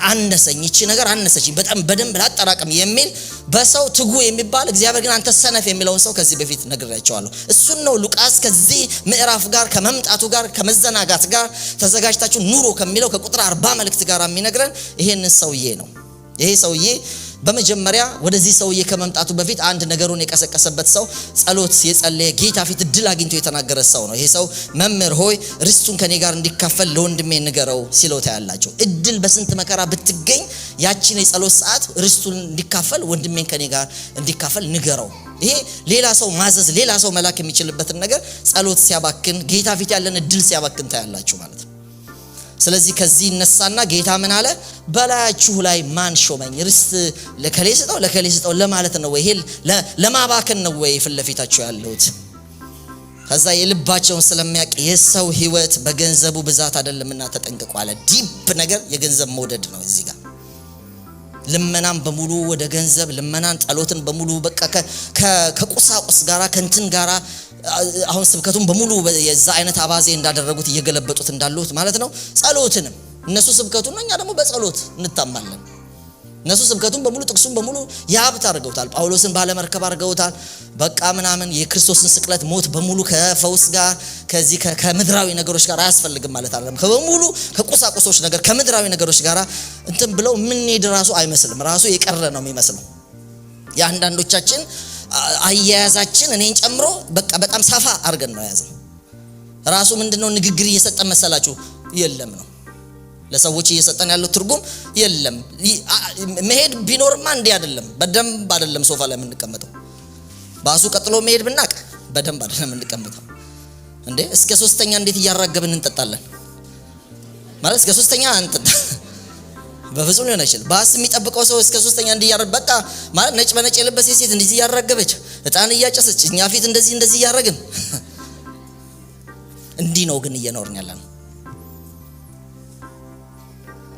አነሰኝ፣ ይቺ ነገር አነሰችኝ፣ በጣም በደንብ ላጠራቅም የሚል፣ በሰው ትጉ የሚባል፣ እግዚአብሔር ግን አንተ ሰነፍ የሚለውን ሰው ከዚህ በፊት ነግሬያቸዋለሁ። እሱን ነው ሉቃስ ከዚህ ምዕራፍ ጋር ከመምጣቱ ጋር፣ ከመዘናጋት ጋር፣ ተዘጋጅታችሁ ኑሮ ከሚለው ከቁጥር 40 መልእክት ጋር የሚነግረን ይሄንን ሰውዬ ነው። ይሄ ሰውዬ በመጀመሪያ ወደዚህ ሰውዬ ከመምጣቱ በፊት አንድ ነገሩን የቀሰቀሰበት ሰው፣ ጸሎት የጸለየ፣ ጌታ ፊት እድል አግኝቶ የተናገረ ሰው ነው። ይሄ ሰው መምህር ሆይ፣ ርስቱን ከኔ ጋር እንዲካፈል ለወንድሜ ንገረው ሲለው ታያላችሁ። እድል በስንት መከራ ብትገኝ ያችን የጸሎት ሰዓት ርስቱን እንዲካፈል፣ ወንድሜን ከኔ ጋር እንዲካፈል ንገረው። ይሄ ሌላ ሰው ማዘዝ፣ ሌላ ሰው መላክ የሚችልበትን ነገር ጸሎት ሲያባክን፣ ጌታ ፊት ያለን እድል ሲያባክን ታያላችሁ ማለት ነው። ስለዚህ ከዚህ ይነሳና ጌታ ምን አለ? በላያችሁ ላይ ማን ሾመኝ? ርስት ለከሌ ስጠው ለከሌ ስጠው ለማለት ነው ወይ? ይሄ ለማባከን ነው ወይ ፊት ለፊታችሁ ያለሁት? ከዛ የልባቸውን ስለሚያውቅ የሰው ህይወት በገንዘቡ ብዛት አይደለምና ተጠንቅቁ አለ። Deep ነገር የገንዘብ መውደድ ነው እዚህ ጋር። ልመናን በሙሉ ወደ ገንዘብ፣ ልመናን ጸሎትን በሙሉ በቃ ከቁሳቁስ ጋራ፣ ከእንትን ጋራ፣ አሁን ስብከቱን በሙሉ የዛ አይነት አባዜ እንዳደረጉት እየገለበጡት እንዳሉት ማለት ነው። ጸሎትንም እነሱ ስብከቱን፣ እኛ ደግሞ በጸሎት እንታማለን። እነሱ ስብከቱን በሙሉ፣ ጥቅሱን በሙሉ የሀብት አድርገውታል። ጳውሎስን ባለመርከብ አድርገውታል። በቃ ምናምን የክርስቶስን ስቅለት፣ ሞት በሙሉ ከፈውስ ጋር፣ ከዚህ ከምድራዊ ነገሮች ጋር አያስፈልግም ማለት አይደለም። በሙሉ ከቁሳቁሶች ነገር፣ ከምድራዊ ነገሮች ጋር እንትን ብለው የምንሄድ ራሱ አይመስልም። ራሱ የቀረ ነው የሚመስለው። የአንዳንዶቻችን አያያዛችን እኔን ጨምሮ በቃ በጣም ሰፋ አድርገን ነው የያዝነው። ራሱ ምንድነው ንግግር እየሰጠን መሰላችሁ? የለም ነው ለሰዎች እየሰጠን ያለው ትርጉም የለም። መሄድ ቢኖርማ እንዲህ አይደለም፣ በደንብ አይደለም ሶፋ ላይ የምንቀመጠው። ባሱ ቀጥሎ መሄድ ብናቅ በደንብ አይደለም የምንቀመጠው። እንዴ እስከ ሶስተኛ እንዴት እያራገብን እንጠጣለን? ማለት እስከ ሶስተኛ እንጠጣ በፍጹም ሊሆን አይችልም። ባስ የሚጠብቀው ሰው እስከ ሶስተኛ እንዲህ በቃ ማለት ነጭ በነጭ የለበሰ ሴት እንደዚህ እያራገበች፣ እጣን እያጨሰች፣ እኛ ፊት እንደዚህ እንደዚህ እያረግን እንዲህ ነው ግን እየኖርን ያለነው።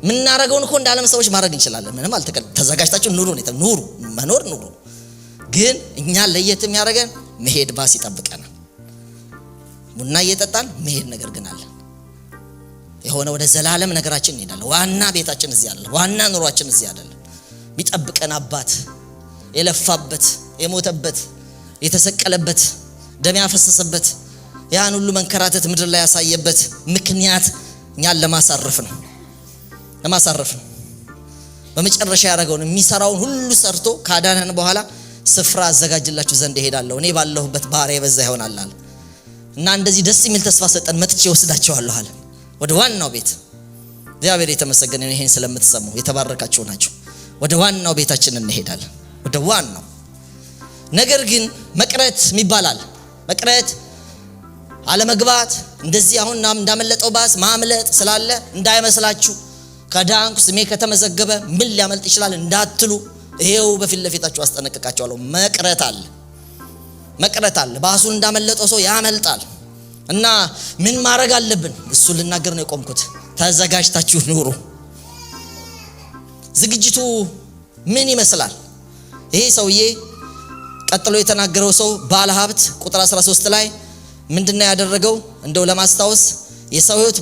የምናረገውን እኮ እንደ ዓለም ሰዎች ማድረግ እንችላለን። ምንም አልተቀ ተዘጋጅታችሁ ኑሩ ነው፣ ኑሩ፣ መኖር ኑሩ። ግን እኛ ለየት የሚያደርገን መሄድ ባስ ይጠብቀናል። ቡና እየጠጣን መሄድ ነገር ግን አለ። የሆነ ወደ ዘላለም ነገራችን እንሄዳለን። ዋና ቤታችን እዚህ አይደለም። ዋና ኑሯችን እዚህ አይደለም። የሚጠብቀን አባት፣ የለፋበት፣ የሞተበት፣ የተሰቀለበት፣ ደም ያፈሰሰበት፣ ያን ሁሉ መንከራተት ምድር ላይ ያሳየበት ምክንያት እኛን ለማሳረፍ ነው። ለማሳረፍ ነው። በመጨረሻ ያደረገውን የሚሰራውን ሁሉ ሰርቶ ካዳነን በኋላ ስፍራ አዘጋጅላችሁ ዘንድ እሄዳለሁ፣ እኔ ባለሁበት ባሪያ የበዛ ይሆናል አለ። እና እንደዚህ ደስ የሚል ተስፋ ሰጠን። መጥቼ ወስዳቸዋለሁ አለ ወደ ዋናው ቤት። እግዚአብሔር የተመሰገነ ይሁን። ይሄን ስለምትሰሙ የተባረካችሁ ናችሁ። ወደ ዋናው ቤታችን እንሄዳለን፣ ወደ ዋናው። ነገር ግን መቅረት ይባላል። መቅረት አለመግባት፣ እንደዚህ አሁን እንዳመለጠው ባስ ማምለጥ ስላለ እንዳይመስላችሁ። ከዳንኩ ስሜ ከተመዘገበ ምን ሊያመልጥ ይችላል እንዳትሉ፣ ይሄው በፊት ለፊታችሁ አስጠነቅቃችኋለሁ። መቅረት አለ፣ መቅረት አለ። ባሱን እንዳመለጠው ሰው ያመልጣል። እና ምን ማድረግ አለብን? እሱ ልናገር ነው የቆምኩት። ተዘጋጅታችሁ ኑሩ። ዝግጅቱ ምን ይመስላል? ይሄ ሰውዬ ቀጥሎ የተናገረው ሰው ባለ ሀብት ቁጥር 13 ላይ ምንድነው ያደረገው? እንደው ለማስታወስ የሰው ሕይወት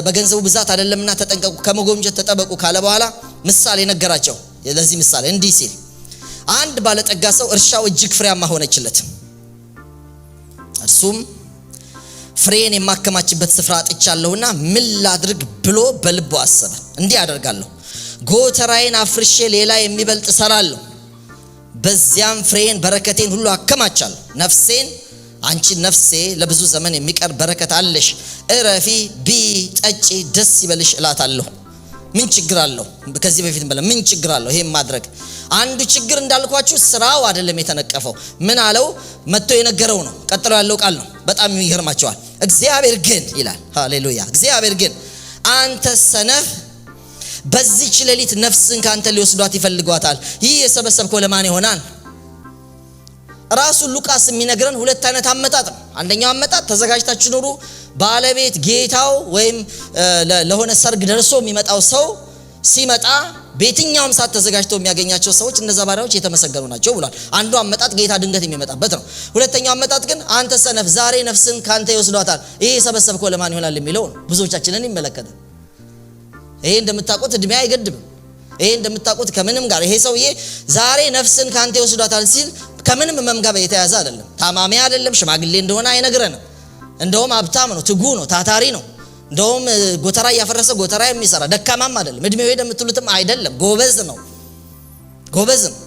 በገንዘቡ ብዛት አይደለምና ተጠንቀቁ፣ ከመጎምጀት ተጠበቁ ካለ በኋላ ምሳሌ ነገራቸው። ለዚህ ምሳሌ እንዲህ ሲል አንድ ባለጠጋ ሰው እርሻው እጅግ ፍሬያማ ሆነችለት። እርሱም ፍሬን የማከማችበት ስፍራ አጥቻለሁና ምን ላድርግ ብሎ በልቡ አሰበ። እንዲህ አደርጋለሁ፣ ጎተራዬን አፍርሼ ሌላ የሚበልጥ እሰራለሁ፣ በዚያም ፍሬን በረከቴን ሁሉ አከማቻለሁ። ነፍሴን አንቺ ነፍሴ ለብዙ ዘመን የሚቀር በረከት አለሽ፣ እረፊ፣ ብዪ፣ ጠጪ፣ ደስ ይበልሽ እላታለሁ። ምን ችግር አለው? ከዚህ በፊት በለ ምን ችግር አለው ይሄን ማድረግ? አንዱ ችግር እንዳልኳችሁ ስራው አይደለም የተነቀፈው። ምን አለው? መጥቶ የነገረው ነው። ቀጥሎ ያለው ቃል ነው በጣም ይገርማቸዋል። እግዚአብሔር ግን ይላል፣ ሃሌሉያ። እግዚአብሔር ግን አንተ ሰነፍ፣ በዚህች ሌሊት ነፍስን ካንተ ሊወስዷት ይፈልጓታል። ይህ የሰበሰብከው ለማን ይሆናል? ራሱ ሉቃስ የሚነግረን ሁለት አይነት አመጣጥ ነው። አንደኛው አመጣጥ ተዘጋጅታችሁ ኑሩ፣ ባለቤት ጌታው ወይም ለሆነ ሰርግ ደርሶ የሚመጣው ሰው ሲመጣ በየትኛውም ሰዓት ተዘጋጅተው የሚያገኛቸው ሰዎች እነዛ ባሪያዎች የተመሰገኑ ናቸው ብሏል። አንዱ አመጣጥ ጌታ ድንገት የሚመጣበት ነው። ሁለተኛው አመጣጥ ግን አንተ ሰነፍ፣ ዛሬ ነፍስን ካንተ ይወስዷታል፣ ይሄ የሰበሰብከው ለማን ይሆናል የሚለው ነው። ብዙዎቻችንን ይመለከታል። ይሄ እንደምታውቁት እድሜ አይገድብም። ይሄ እንደምታውቁት ከምንም ጋር ይሄ ሰውዬ ዛሬ ነፍስን ካንተ ይወስዷታል ሲል ከምንም ህመም ጋር የተያዘ አይደለም። ታማሚ አይደለም። ሽማግሌ እንደሆነ አይነግረንም። እንደውም ሀብታም ነው፣ ትጉ ነው፣ ታታሪ ነው። እንደውም ጎተራ እያፈረሰ ጎተራ የሚሰራ ደካማም አይደለም። እድሜው ሄደ የምትሉትም አይደለም። ጎበዝ ነው፣ ጎበዝ ነው።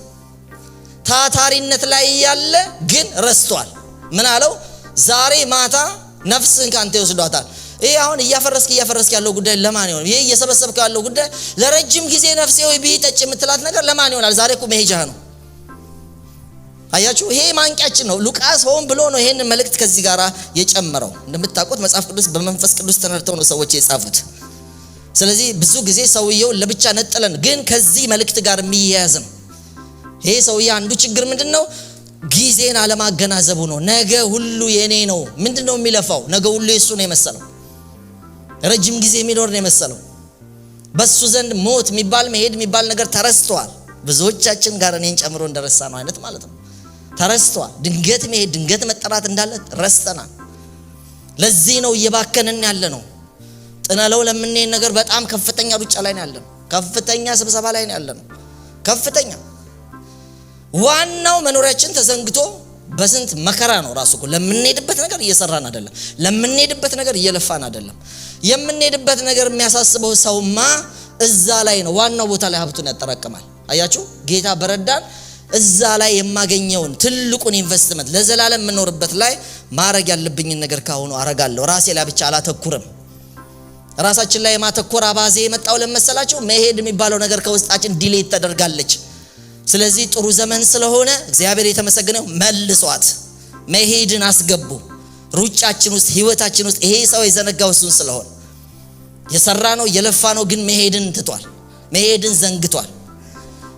ታታሪነት ላይ ያለ ግን ረስቷል። ምን አለው? ዛሬ ማታ ነፍስን ካንተ ይወስዷታል። ይሄ አሁን እያፈረስክ እያፈረስክ ያለው ጉዳይ ለማን ይሆናል? ይሄ እየሰበሰብክ ያለው ጉዳይ ለረጅም ጊዜ ነፍሴ ሆይ ብይ ጠጪ የምትላት ነገር ለማን ይሆናል? ዛሬ እኮ መሄጃህ ነው። አያችሁ፣ ይሄ ማንቂያችን ነው። ሉቃስ ሆን ብሎ ነው ይሄን መልእክት ከዚህ ጋር የጨመረው። እንደምታውቁት መጽሐፍ ቅዱስ በመንፈስ ቅዱስ ተነድተው ነው ሰዎች የጻፉት። ስለዚህ ብዙ ጊዜ ሰውየው ለብቻ ነጥለን ግን ከዚህ መልእክት ጋር የሚያያዝ ነው። ይሄ ሰውዬ አንዱ ችግር ምንድነው? ጊዜን አለማገናዘቡ ነው። ነገ ሁሉ የኔ ነው። ምንድነው የሚለፋው? ነገ ሁሉ የሱ ነው የመሰለው። ረጅም ጊዜ የሚኖር ነው የመሰለው። በሱ ዘንድ ሞት የሚባል መሄድ የሚባል ነገር ተረስቷል። ብዙዎቻችን ጋር እኔን ጨምሮ እንደረሳ ነው አይነት ማለት ነው። ተረስቷል። ድንገት መሄድ ድንገት መጠራት እንዳለ ረስተናል። ለዚህ ነው እየባከንን ያለነው። ጥነለው ለምንሄድ ነገር በጣም ከፍተኛ ሩጫ ላይ ነው ያለነው። ከፍተኛ ስብሰባ ላይ ነው ያለነው። ከፍተኛ ዋናው መኖሪያችን ተዘንግቶ በስንት መከራ ነው ራሱ እኮ ለምንሄድበት ነገር እየሰራን አይደለም። ለምንሄድበት ነገር እየለፋን አይደለም። የምንሄድበት ነገር የሚያሳስበው ሰውማ እዛ ላይ ነው፣ ዋናው ቦታ ላይ ሀብቱን ያጠራቅማል። አያችሁ፣ ጌታ በረዳን እዛ ላይ የማገኘውን ትልቁን ኢንቨስትመንት ለዘላለም የምኖርበት ላይ ማድረግ ያለብኝን ነገር ካሁኑ አረጋለሁ። ራሴ ላይ ብቻ አላተኩርም። ራሳችን ላይ የማተኮር አባዜ የመጣው ለመሰላችሁ መሄድ የሚባለው ነገር ከውስጣችን delete ተደርጋለች። ስለዚህ ጥሩ ዘመን ስለሆነ እግዚአብሔር የተመሰገነው መልሷት መሄድን አስገቡ ሩጫችን ውስጥ ህይወታችን ውስጥ። ይሄ ሰው የዘነጋው እሱን ስለሆነ የሰራ ነው የለፋ ነው፣ ግን መሄድን ትቷል። መሄድን ዘንግቷል።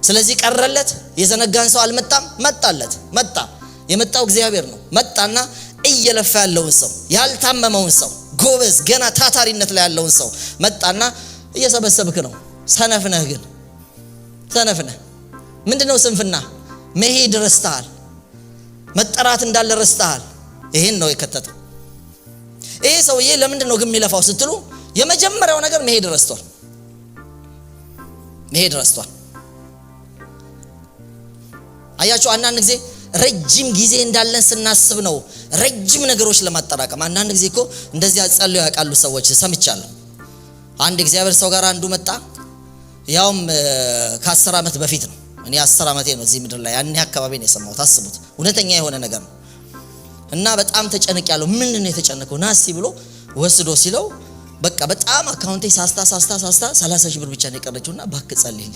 ስለዚህ ቀረለት። የዘነጋን ሰው አልመጣም፣ መጣለት። መጣ። የመጣው እግዚአብሔር ነው። መጣና እየለፋ ያለውን ሰው፣ ያልታመመውን ሰው፣ ጎበዝ ገና ታታሪነት ላይ ያለውን ሰው መጣና እየሰበሰብክ ነው፣ ሰነፍ ነህ፣ ግን ሰነፍ ነህ። ምንድነው ስንፍና? መሄድ ረስተሃል። መጠራት እንዳለ ረስተሃል። ይሄን ነው የከተተው። ይሄ ሰውዬ ለምንድነው ግን የሚለፋው ስትሉ የመጀመሪያው ነገር መሄድ ረስቷል። መሄድ ረስቷል። አያችሁ፣ አንዳንድ ጊዜ ረጅም ጊዜ እንዳለን ስናስብ ነው ረጅም ነገሮች ለማጠራቀም። አንዳንድ ጊዜ እኮ እንደዚህ ጸልዩ ያውቃሉ ሰዎች ሰምቻለሁ። አንድ እግዚአብሔር ሰው ጋር አንዱ መጣ። ያውም ከ10 ዓመት በፊት ነው። እኔ 10 ዓመቴ ነው እዚህ ምድር ላይ፣ ያኔ አካባቢ ነው የሰማሁት። አስቡት፣ እውነተኛ የሆነ ነገር ነው። እና በጣም ተጨንቄያለሁ። ምንድን ነው የተጨነቀው? ናሲ ብሎ ወስዶ ሲለው በቃ በጣም account ኤ ሳስታ ሳስታ ሳስታ 30 ሺህ ብር ብቻ ነው የቀረችውና እባክህ ጸልይልኝ።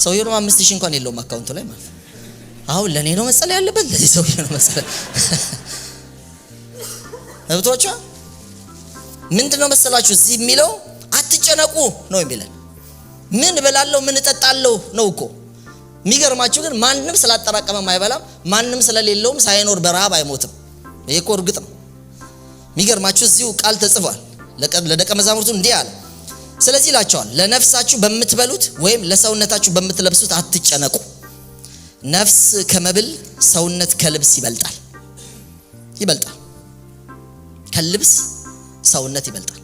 ሰውየው ደግሞ 5,000 እንኳን የለውም account ኡ ላይ ማለት ነው። አሁን ለኔ ነው መጸለይ ያለበት፣ ለዚህ ሰውዬ ነው መጸለይ። እብቶቿ ምንድነው መሰላችሁ እዚህ የሚለው አትጨነቁ ነው የሚለን። ምን እበላለሁ ምን እጠጣለሁ ነው እኮ። የሚገርማችሁ ግን ማንም ስላጠራቀመም አይበላም፣ ማንም ስለሌለውም ሳይኖር በረሃብ አይሞትም። ይሄ እኮ እርግጥ ነው። የሚገርማችሁ እዚሁ ቃል ተጽፏል። ለደቀ መዛሙርቱ እንዲህ አለ፣ ስለዚህ ይላቸዋል ለነፍሳችሁ በምትበሉት ወይም ለሰውነታችሁ በምትለብሱት አትጨነቁ። ነፍስ ከመብል ሰውነት ከልብስ ይበልጣል። ይበልጣል ከልብስ ሰውነት ይበልጣል።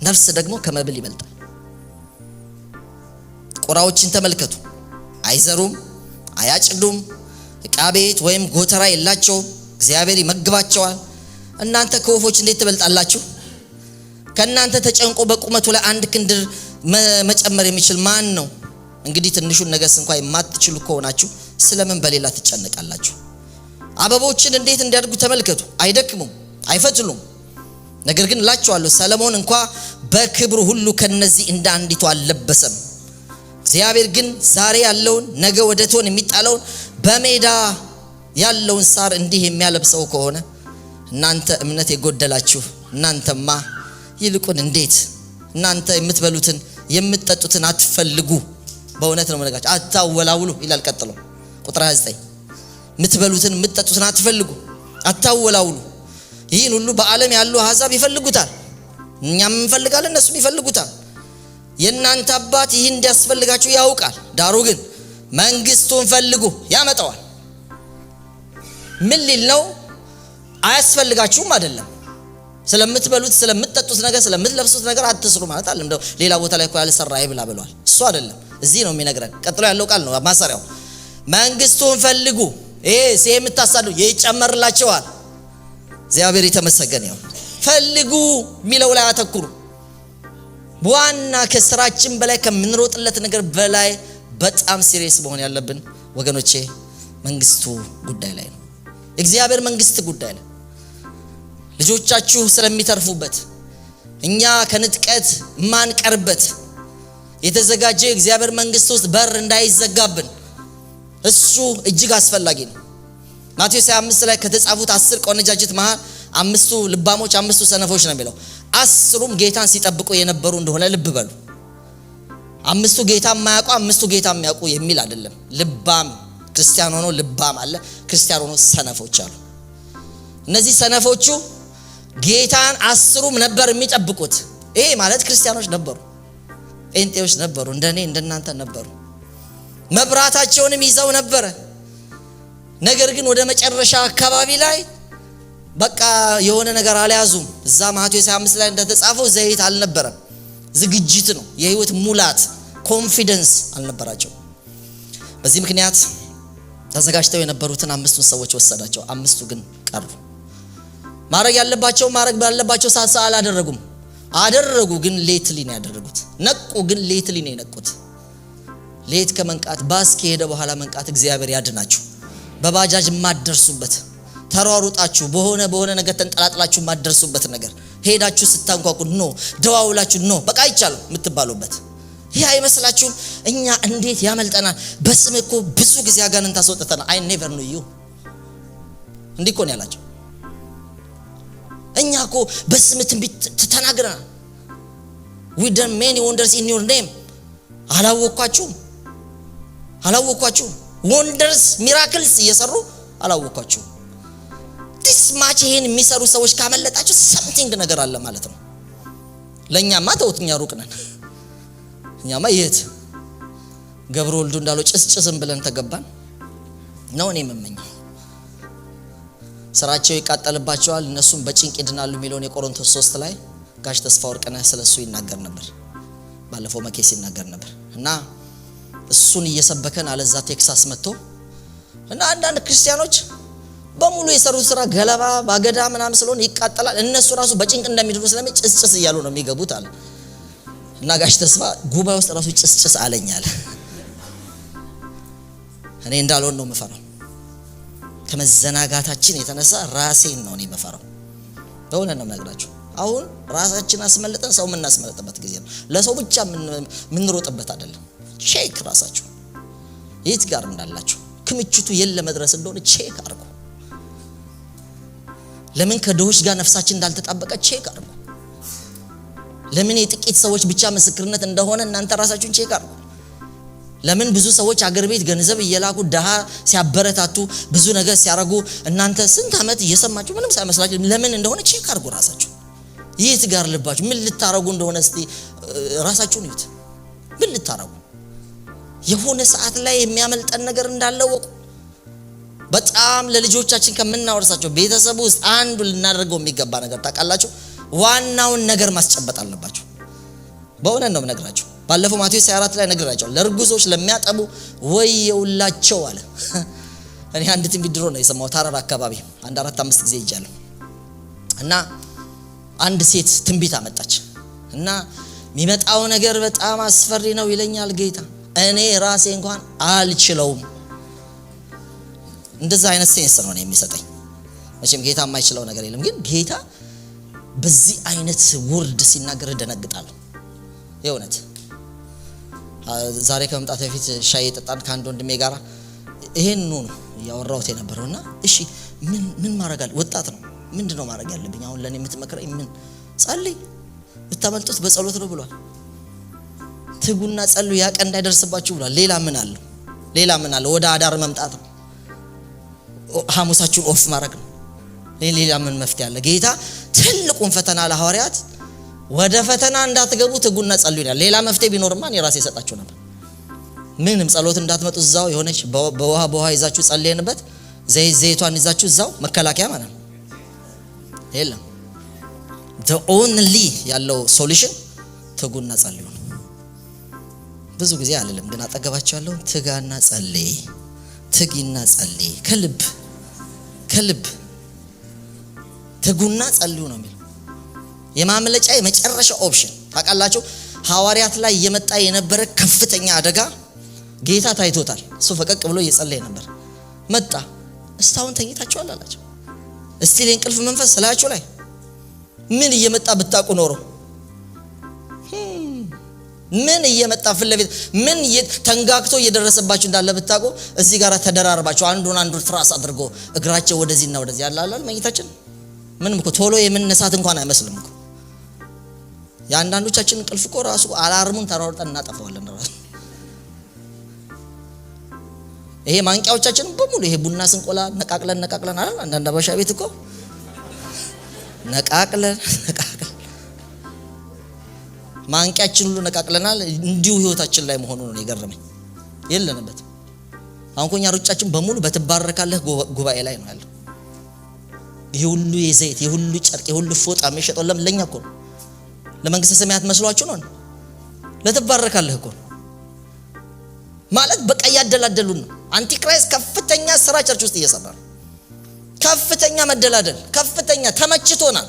ነፍስ ደግሞ ከመብል ይበልጣል። ቁራዎችን ተመልከቱ፣ አይዘሩም፣ አያጭዱም፣ ዕቃ ቤት ወይም ጎተራ የላቸውም፣ እግዚአብሔር ይመግባቸዋል። እናንተ ከወፎች እንዴት ትበልጣላችሁ? ከእናንተ ተጨንቆ በቁመቱ ላይ አንድ ክንድ መጨመር የሚችል ማን ነው? እንግዲህ ትንሹን ነገርስ እንኳን የማትችሉ ከሆናችሁ ስለምን በሌላ ትጨነቃላችሁ? አበቦችን እንዴት እንዲያድጉ ተመልከቱ፣ አይደክሙም፣ አይፈትሉም። ነገር ግን እላችኋለሁ ሰለሞን እንኳ በክብሩ ሁሉ ከነዚህ እንደ አንዲቱ አልለበሰም። እግዚአብሔር ግን ዛሬ ያለውን ነገ ወደ እቶን የሚጣለውን በሜዳ ያለውን ሳር እንዲህ የሚያለብሰው ከሆነ እናንተ እምነት የጎደላችሁ እናንተማ ይልቁን እንዴት እናንተ የምትበሉትን የምትጠጡትን አትፈልጉ። በእውነት ነው የምነግራችሁ፣ አታወላውሉ ይላል። ቀጥሎ ቁጥር 29 የምትበሉትን የምትጠጡትን አትፈልጉ፣ አታወላውሉ። ይህን ሁሉ በዓለም ያሉ አሕዛብ ይፈልጉታል። እኛም እንፈልጋለን፣ እነሱም ይፈልጉታል። የእናንተ አባት ይህን እንዲያስፈልጋችሁ ያውቃል። ዳሩ ግን መንግስቱን ፈልጉ፣ ያመጣዋል። ምን ሊል ነው? አያስፈልጋችሁም አይደለም። ስለምትበሉት ስለምትጠጡት ነገር ስለምትለብሱት ነገር አትስሩ ማለት አይደለም። እንደው ሌላ ቦታ ላይ እኮ ያልሰራ አይብላ ብሏል። እሱ አይደለም፣ እዚህ ነው የሚነግረን። ቀጥሎ ያለው ቃል ነው ማሰሪያው። መንግስቱን ፈልጉ፣ ይሄ የምታሳዱ ይጨመርላችኋል። እግዚአብሔር የተመሰገነ ይሁን። ፈልጉ የሚለው ላይ አተኩሩ። ዋና ከስራችን በላይ ከምንሮጥለት ነገር በላይ በጣም serious መሆን ያለብን ወገኖቼ መንግስቱ ጉዳይ ላይ ነው። እግዚአብሔር መንግስት ጉዳይ ላይ ልጆቻችሁ ስለሚተርፉበት፣ እኛ ከንጥቀት ማንቀርበት፣ የተዘጋጀ የእግዚአብሔር መንግስት ውስጥ በር እንዳይዘጋብን እሱ እጅግ አስፈላጊ ነው። ማቴዎስ 25 ላይ ከተጻፉት 10 ቆነጃጅት መሃል 5ቱ ልባሞች 5ቱ ሰነፎች ነው የሚለው። 10ሩም ጌታን ሲጠብቁ የነበሩ እንደሆነ ልብ በሉ። 5ቱ ጌታ የማያውቁ 5ቱ ጌታ የሚያውቁ የሚል አይደለም። ልባም ክርስቲያን ሆኖ ልባም አለ፣ ክርስቲያን ሆኖ ሰነፎች አሉ። እነዚህ ሰነፎቹ ጌታን 10ሩም ነበር የሚጠብቁት። ይሄ ማለት ክርስቲያኖች ነበሩ፣ ጴንጤዎች ነበሩ፣ እንደኔ እንደናንተ ነበሩ። መብራታቸውንም ይዘው ነበረ። ነገር ግን ወደ መጨረሻ አካባቢ ላይ በቃ የሆነ ነገር አልያዙም። እዛ ማቴዎስ 25 ላይ እንደተጻፈው ዘይት አልነበረም። ዝግጅት ነው፣ የህይወት ሙላት confidence አልነበራቸው። በዚህ ምክንያት ተዘጋጅተው የነበሩትን 5ቱን ሰዎች ወሰዳቸው። 5ቱ ግን ቀሩ። ማድረግ ያለባቸው ማድረግ ባለባቸው ሰዓት አላደረጉም። አደረጉ ግን lately ነው ያደረጉት። ነቁ ግን lately ነው የነቁት። late ከመንቃት ባስ ከሄደ በኋላ መንቃት እግዚአብሔር ያድናችሁ። በባጃጅ የማትደርሱበት፣ ተሯሩጣችሁ በሆነ በሆነ ነገር ተንጠላጥላችሁ የማትደርሱበት ነገር፣ ሄዳችሁ ስታንኳኩ no፣ ደዋውላችሁ no፣ በቃ አይቻልም የምትባሉበት። ይህ አይመስላችሁም? እኛ እንዴት ያመልጠናል? በስም እኮ ብዙ ጊዜ አጋንንት አስወጥተናል። I never knew you እንዲህ እኮ ነው ያላቸው። እኛ እኮ በስም ትንቢት ተናግረናል። We done many wonders in your name። አላወኳችሁም፣ አላወኳችሁም። Wonders miracles እየሰሩ አላወኳችሁም። This much ይሄን የሚሰሩ ሰዎች ካመለጣችሁ something ነገር አለ ማለት ነው። ለኛማ ተውት፣ እኛ ሩቅ ነን። እኛማ የት ገብረ ወልዱ እንዳለው ጭስጭስም ብለን ተገባን ነው እኔ የምመኘው። ስራቸው ይቃጠልባቸዋል እነሱም በጭንቅ ይድናሉ የሚለውን የቆሮንቶስ 3 ላይ ጋሽ ተስፋ ወርቅነህ ስለሱ ይናገር ነበር። ባለፈው መኬ ሲናገር ነበር። እና እሱን እየሰበከን አለዛ ቴክሳስ መጥቶ እና አንዳንድ ክርስቲያኖች በሙሉ የሰሩት ስራ ገለባ ባገዳ ምናምን ስለሆነ ይቃጠላል። እነሱ ራሱ በጭንቅ እንደሚድኑ ስለሚ ጭስጭስ እያሉ ነው የሚገቡት አለ። እና ጋሽ ተስፋ ጉባኤ ውስጥ ራሱ ጭስጭስ አለኛል። እኔ እንዳልሆን ነው የምፈራው። ከመዘናጋታችን የተነሳ ራሴን ነው እኔ የምፈራው። በእውነት ነው የምነግራችሁ። አሁን ራሳችን አስመልጠን ሰው የምናስመልጥበት ጊዜ ነው። ለሰው ብቻ የምንሮጥበት አይደለም። Check ራሳችሁ የት ጋር እንዳላችሁ፣ ክምችቱ የት ለመድረስ እንደሆነ check አድርጉ። ለምን ከድሆች ጋር ነፍሳችን እንዳልተጣበቀ check አድርጉ። ለምን የጥቂት ሰዎች ብቻ ምስክርነት እንደሆነ እናንተ ራሳችሁን check አድርጉ። ለምን ብዙ ሰዎች አገር ቤት ገንዘብ እየላኩ ድሃ ሲያበረታቱ ብዙ ነገር ሲያረጉ እናንተ ስንት ዓመት እየሰማችሁ ምንም ሳይመስላችሁ ለምን እንደሆነ check አድርጉ። ራሳችሁ የት ጋር ልባችሁ ምን ልታረጉ እንደሆነ እስቲ ራሳችሁን እዩት። ምን ልታረጉ የሆነ ሰዓት ላይ የሚያመልጠን ነገር እንዳለ ወቁ። በጣም ለልጆቻችን ከምናወርሳቸው ቤተሰብ ውስጥ አንዱ ልናደርገው የሚገባ ነገር ታውቃላችሁ፣ ዋናውን ነገር ማስጨበጥ አለባችሁ። በእውነት ነው የምነግራችሁ። ባለፈው ማቴዎስ 24 ላይ ነግራቸዋል። ለርጉዞች ለሚያጠቡ ወየውላቸው አለ። እኔ አንድ ትንቢት ድሮ ነው የሰማሁት፣ ሐረር አካባቢ አንድ 4-5 ጊዜ ሄጃለሁ። እና አንድ ሴት ትንቢት አመጣች እና የሚመጣው ነገር በጣም አስፈሪ ነው ይለኛል ጌታ፣ እኔ ራሴ እንኳን አልችለውም። እንደዛ አይነት sense ነው እኔ የሚሰጠኝ። መቼም ጌታ የማይችለው ነገር የለም፣ ግን ጌታ በዚህ አይነት word ሲናገር እደነግጣለሁ። የእውነት ዛሬ ከመምጣት በፊት ሻይ የጠጣን ከአንድ ወንድሜ ጋር ይሄን ነው እያወራሁት የነበረውና እሺ ምን ማድረግ አለ? ወጣት ነው። ምንድነው ማድረግ ያለብኝ አሁን ለኔ የምትመክረኝ? ምን ጸልይ፣ ብታመልጡት በጸሎት ነው ብሏል። ትጉና ጸልዩ ያ ቀን እንዳይደርስባችሁ ብሏል። ሌላ ምን አለው? ሌላ ምን አለው? ወደ አዳር መምጣት ነው። ሐሙሳችሁን off ማድረግ ነው። ሌላ ምን መፍትሄ አለ? ጌታ ትልቁን ፈተና ለሐዋርያት ወደ ፈተና እንዳትገቡ ትጉና ጸልዩ ይላል። ሌላ መፍትሄ ቢኖርማ እኔ ራሴ እሰጣችሁ ነበር። ምንም ጸሎት እንዳትመጡ እዛው የሆነች በውሃ በውሃ ይዛችሁ ጸልየንበት ዘይት ዘይቷን ይዛችሁ እዛው መከላከያ ማለት ነው። የለም the only ያለው solution ትጉና ጸልዩ ነው። ብዙ ጊዜ አልልም፣ ግን አጠገባቸው ያለው ትጋና ጸልይ፣ ትጊና ጸልይ፣ ከልብ ከልብ ትጉና ጸልዩ ነው የሚለው። የማምለጫ የመጨረሻ option ታውቃላችሁ። ሐዋርያት ላይ እየመጣ የነበረ ከፍተኛ አደጋ ጌታ ታይቶታል። እሱ ፈቀቅ ብሎ እየጸለየ ነበር። መጣ። እስካሁን ተኝታችኋል አላቸው። እስቲ የእንቅልፍ መንፈስ ስላችሁ ላይ ምን እየመጣ ብታውቁ ኖሮ፣ ምን እየመጣ ፊት ለፊት ምን ተንጋግቶ እየደረሰባችሁ እንዳለ ብታውቁ እዚህ ጋር ተደራርባችሁ አንዱን አንዱን ትራስ አድርጎ እግራቸው ወደዚህና ወደዚህ ያላላል። መኝታችን ምንም እኮ ቶሎ የመነሳት እንኳን አይመስልም እኮ። የአንዳንዶቻችን እንቅልፍ እኮ ራሱ alarm ኡን ተሯሩጠን እናጠፋዋለን ራሱ። ይሄ ማንቂያዎቻችን በሙሉ ይሄ ቡና ስንቆላ ነቃቅለን ነቃቅለን አይደል? አንዳንድ አበሻ ቤት እኮ ነቃቅለን ነቃቅለን ማንቂያችን ሁሉ ነቃቅለናል። እንዲሁ ህይወታችን ላይ መሆኑ ነው የገረመኝ። የለንበትም። አሁን እኮ እኛ ሩጫችን በሙሉ በትባረካለህ ጉባኤ ላይ ነው ያለው። ይሄ ሁሉ የዘይት ይሄ ሁሉ ጨርቅ ይሄ ሁሉ ፎጣ የሚሸጠው ለኛ እኮ ነው። ለመንግስተ ሰማያት መስሏችሁ ነው? ለትባረካለህ እኮ ነው ማለት በቃ እያደላደሉን ነው። Antichrist ከፍተኛ ስራ church ውስጥ እየሰራ ነው። ከፍተኛ መደላደል፣ ከፍተኛ ተመችቶናል።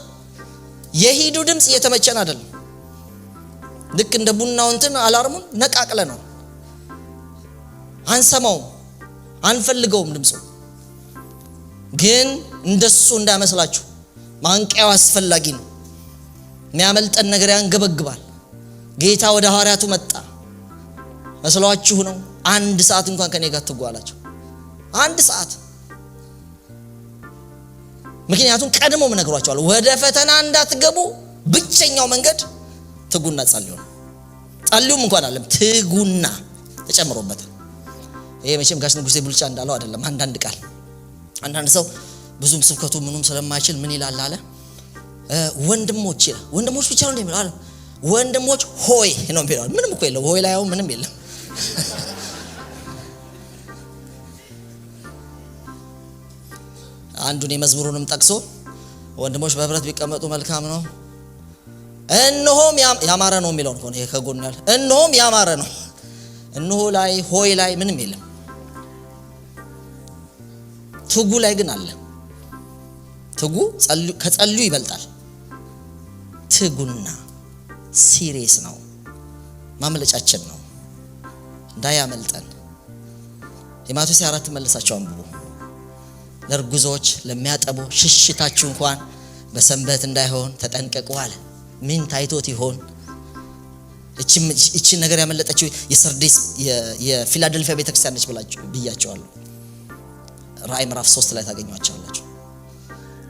የሂዱ ድምጽ እየተመቸን አይደለም። ልክ እንደ ቡናው እንትን alarm ኡን ነቃቅለ ነው አንሰማውም፣ አንፈልገውም ድምጹ። ግን እንደሱ እንዳይመስላችሁ ማንቂያው አስፈላጊ ነው። የሚያመልጠን ነገር ያንገበግባል። ጌታ ወደ ሐዋርያቱ መጣ። መስሏችሁ ነው? አንድ ሰዓት እንኳን ከኔ ጋር ትጉ አላቸው። አንድ ሰዓት። ምክንያቱም ቀድሞም ነግሯቸዋል። ወደ ፈተና እንዳትገቡ ብቸኛው መንገድ ትጉና ጸልዩ ነው። ጸልዩም እንኳን አለም ትጉና ተጨምሮበታል። ይሄ መቼም ጋሽ ንጉሴ ቡልቻ እንዳለው አይደለም። አንዳንድ ቃል አንዳንድ ሰው ብዙም ስብከቱ ምኑም ስለማይችል ምን ይላል አለ፣ ወንድሞች ይላል። ወንድሞች ብቻ ነው እንደሚለው አለ። ወንድሞች ሆይ ነው የሚለው። ምንም እኮ የለም ሆይ ላይ አሁን ምንም የለም። አንዱን የመዝሙሩንም ጠቅሶ ወንድሞች በህብረት ቢቀመጡ መልካም ነው፣ እነሆም ያማረ ነው የሚለው ነው። ይሄ ከጎኑ ያለ እነሆም ያማረ ነው። እነሆ ላይ ሆይ ላይ ምንም የለም። ትጉ ላይ ግን አለ። ትጉ ከጸልዩ ይበልጣል። ትጉና serious ነው። ማምለጫችን ነው፣ እንዳያመልጠን። የማቴዎስ 4 መልሳቸው አንብቡ። ለእርጉዞች ለሚያጠቡ ሽሽታችሁ እንኳን በሰንበት እንዳይሆን ተጠንቀቁ አለ። ምን ታይቶት ይሆን? እቺን ነገር ያመለጠችው የሰርዴስ የፊላደልፊያ ቤተክርስቲያን ነች ብያቸዋለሁ። ራእይ ምዕራፍ 3 ላይ ታገኟቸዋላችሁ።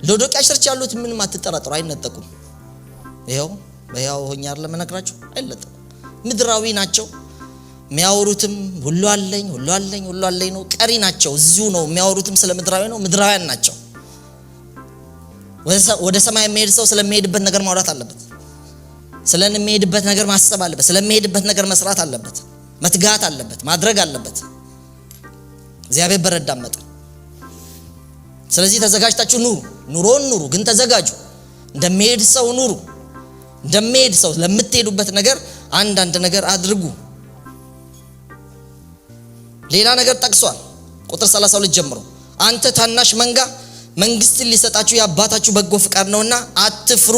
ሎዶቅያ church ያሉት ምንም አትጠራጠሩ፣ አይነጠቁም። ይኸው በሕያው ሆኜ አይደለም እነግራችሁ፣ አይነጠቁም። ምድራዊ ናቸው። የሚያወሩትም ሁሉ አለኝ ሁሉ አለኝ ሁሉ አለኝ ነው። ቀሪ ናቸው። እዚሁ ነው የሚያወሩትም ስለ ምድራዊ ነው። ምድራውያን ናቸው። ወደ ሰማይ የሚሄድ ሰው ስለሚሄድበት ነገር ማውራት አለበት። ስለሚሄድበት ነገር ማሰብ አለበት። ስለሚሄድበት ነገር መስራት አለበት። መትጋት አለበት። ማድረግ አለበት። እግዚአብሔር በረዳ መጠን። ስለዚህ ተዘጋጅታችሁ ኑሩ። ኑሮን ኑሩ፣ ግን ተዘጋጁ። እንደሚሄድ ሰው ኑሩ። እንደሚሄድ ሰው ለምትሄዱበት ነገር አንዳንድ ነገር አድርጉ። ሌላ ነገር ጠቅሷል። ቁጥር 32 ጀምሮ አንተ ታናሽ መንጋ መንግስትን ሊሰጣችሁ የአባታችሁ በጎ ፍቃድ ነውና አትፍሩ፣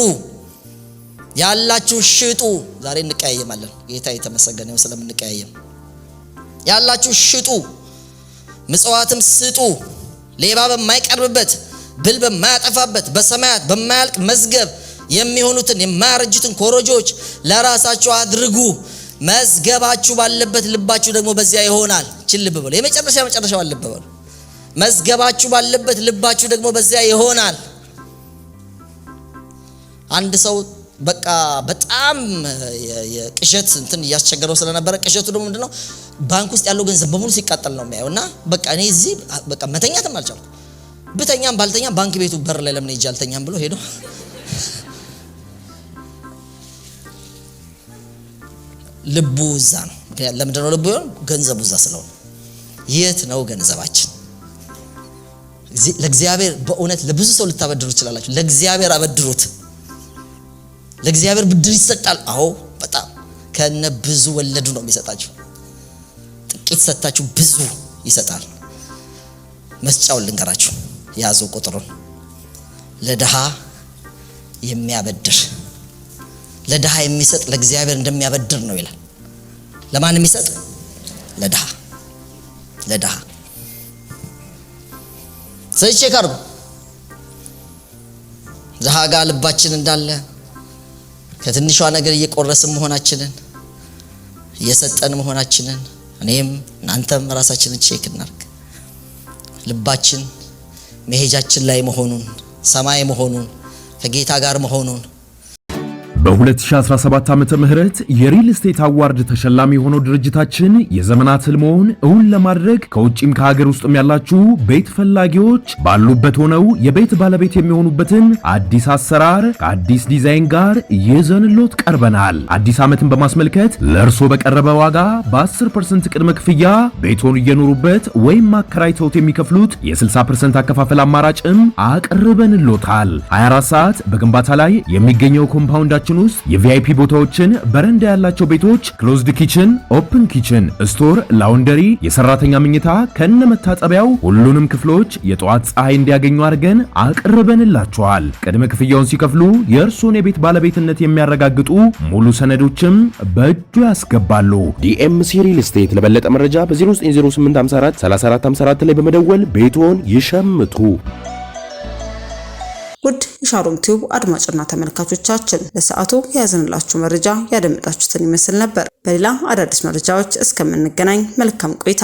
ያላችሁ ሽጡ። ዛሬ እንቀያየማለን። ጌታ የተመሰገነ ይሁን ስለምንቀያየም። ያላችሁ ሽጡ፣ ምጽዋትም ስጡ። ሌባ በማይቀርብበት ብል በማያጠፋበት በሰማያት በማያልቅ መዝገብ የሚሆኑትን የማያረጁትን ኮረጆች ለራሳችሁ አድርጉ። መዝገባችሁ ባለበት ልባችሁ ደግሞ በዚያ ይሆናል። ችን ልብ በሉ። የመጨረሻ መጨረሻው ልብ በሉ። መዝገባችሁ ባለበት ልባችሁ ደግሞ በዚያ ይሆናል። አንድ ሰው በቃ በጣም የቅዠት እንትን እያስቸገረው ስለነበረ፣ ቅዠቱ ደግሞ ምንድነው? ባንክ ውስጥ ያለው ገንዘብ በሙሉ ሲቃጠል ነው የሚያየው። እና በቃ እኔ እዚህ በቃ መተኛትም አልቻልኩም፣ ብተኛም ባልተኛም ባንክ ቤቱ በር ላይ ለምን ሄጄ አልተኛም ብሎ ሄዶ ልቡ እዛ ነው። ምክንያቱም ለምንድነው ልቡ ይሆን? ገንዘቡ እዛ ስለሆነ። የት ነው ገንዘባችን? ለእግዚአብሔር በእውነት ለብዙ ሰው ልታበድሩ ትችላላችሁ። ለእግዚአብሔር አበድሩት። ለእግዚአብሔር ብድር ይሰጣል። አዎ በጣም ከነ ብዙ ወለዱ ነው የሚሰጣችሁ። ጥቂት ሰጥታችሁ ብዙ ይሰጣል። መስጫውን ልንገራችሁ፣ ያዙ ቁጥሩን። ለድሃ የሚያበድር ለድሃ የሚሰጥ ለእግዚአብሔር እንደሚያበድር ነው ይላል። ለማን የሚሰጥ? ለድሃ ለድሃ። ስለዚህ check አድርጉ። ድሃ ጋር ልባችን እንዳለ፣ ከትንሿ ነገር እየቆረስን መሆናችንን፣ እየሰጠን መሆናችንን እኔም እናንተም ራሳችንን check እናርግ። ልባችን መሄጃችን ላይ መሆኑን፣ ሰማይ መሆኑን፣ ከጌታ ጋር መሆኑን። በ2017 ዓመተ ምህረት የ real estate award ተሸላሚ የሆነው ድርጅታችን የዘመናት ህልሞን እውን ለማድረግ ከውጭም ከሀገር ውስጥም ያላችሁ ቤት ፈላጊዎች ባሉበት ሆነው የቤት ባለቤት የሚሆኑበትን አዲስ አሰራር ከአዲስ ዲዛይን ጋር ይዘንሎት ቀርበናል። አዲስ ዓመትን በማስመልከት ለእርሶ በቀረበ ዋጋ በ10% ቅድመ ክፍያ ቤቶን እየኖሩበት ወይም አከራይተውት የሚከፍሉት የ60% አከፋፈል አማራጭም አቅርበንሎታል። 24 ሰዓት በግንባታ ላይ የሚገኘው compound ኣችን ውስጥ የ VIP ቦታዎችን፣ በረንዳ ያላቸው ቤቶች፣ closed kitchen፣ open kitchen፣ store፣ laundry፣ የሰራተኛ መኝታ ከነ መታጠቢያው ሁሉንም ክፍሎች የጠዋት ፀሐይ እንዲያገኙ አድርገን አቅርበንላቸዋል። ቅድመ ክፍያውን ሲከፍሉ የእርሶን የቤት ባለቤትነት የሚያረጋግጡ ሙሉ ሰነዶችም በእጆ ያስገባሉ። ዲኤምሲ real estate ለበለጠ መረጃ በ090854 3454 ላይ በመደወል ቤትዎን ይሸምቱ። ውድ የሻሎም ቲዩብ አድማጭና ተመልካቾቻችን፣ ለሰዓቱ የያዝንላችሁ መረጃ ያደመጣችሁትን ይመስል ነበር። በሌላ አዳዲስ መረጃዎች እስከምንገናኝ መልካም ቆይታ።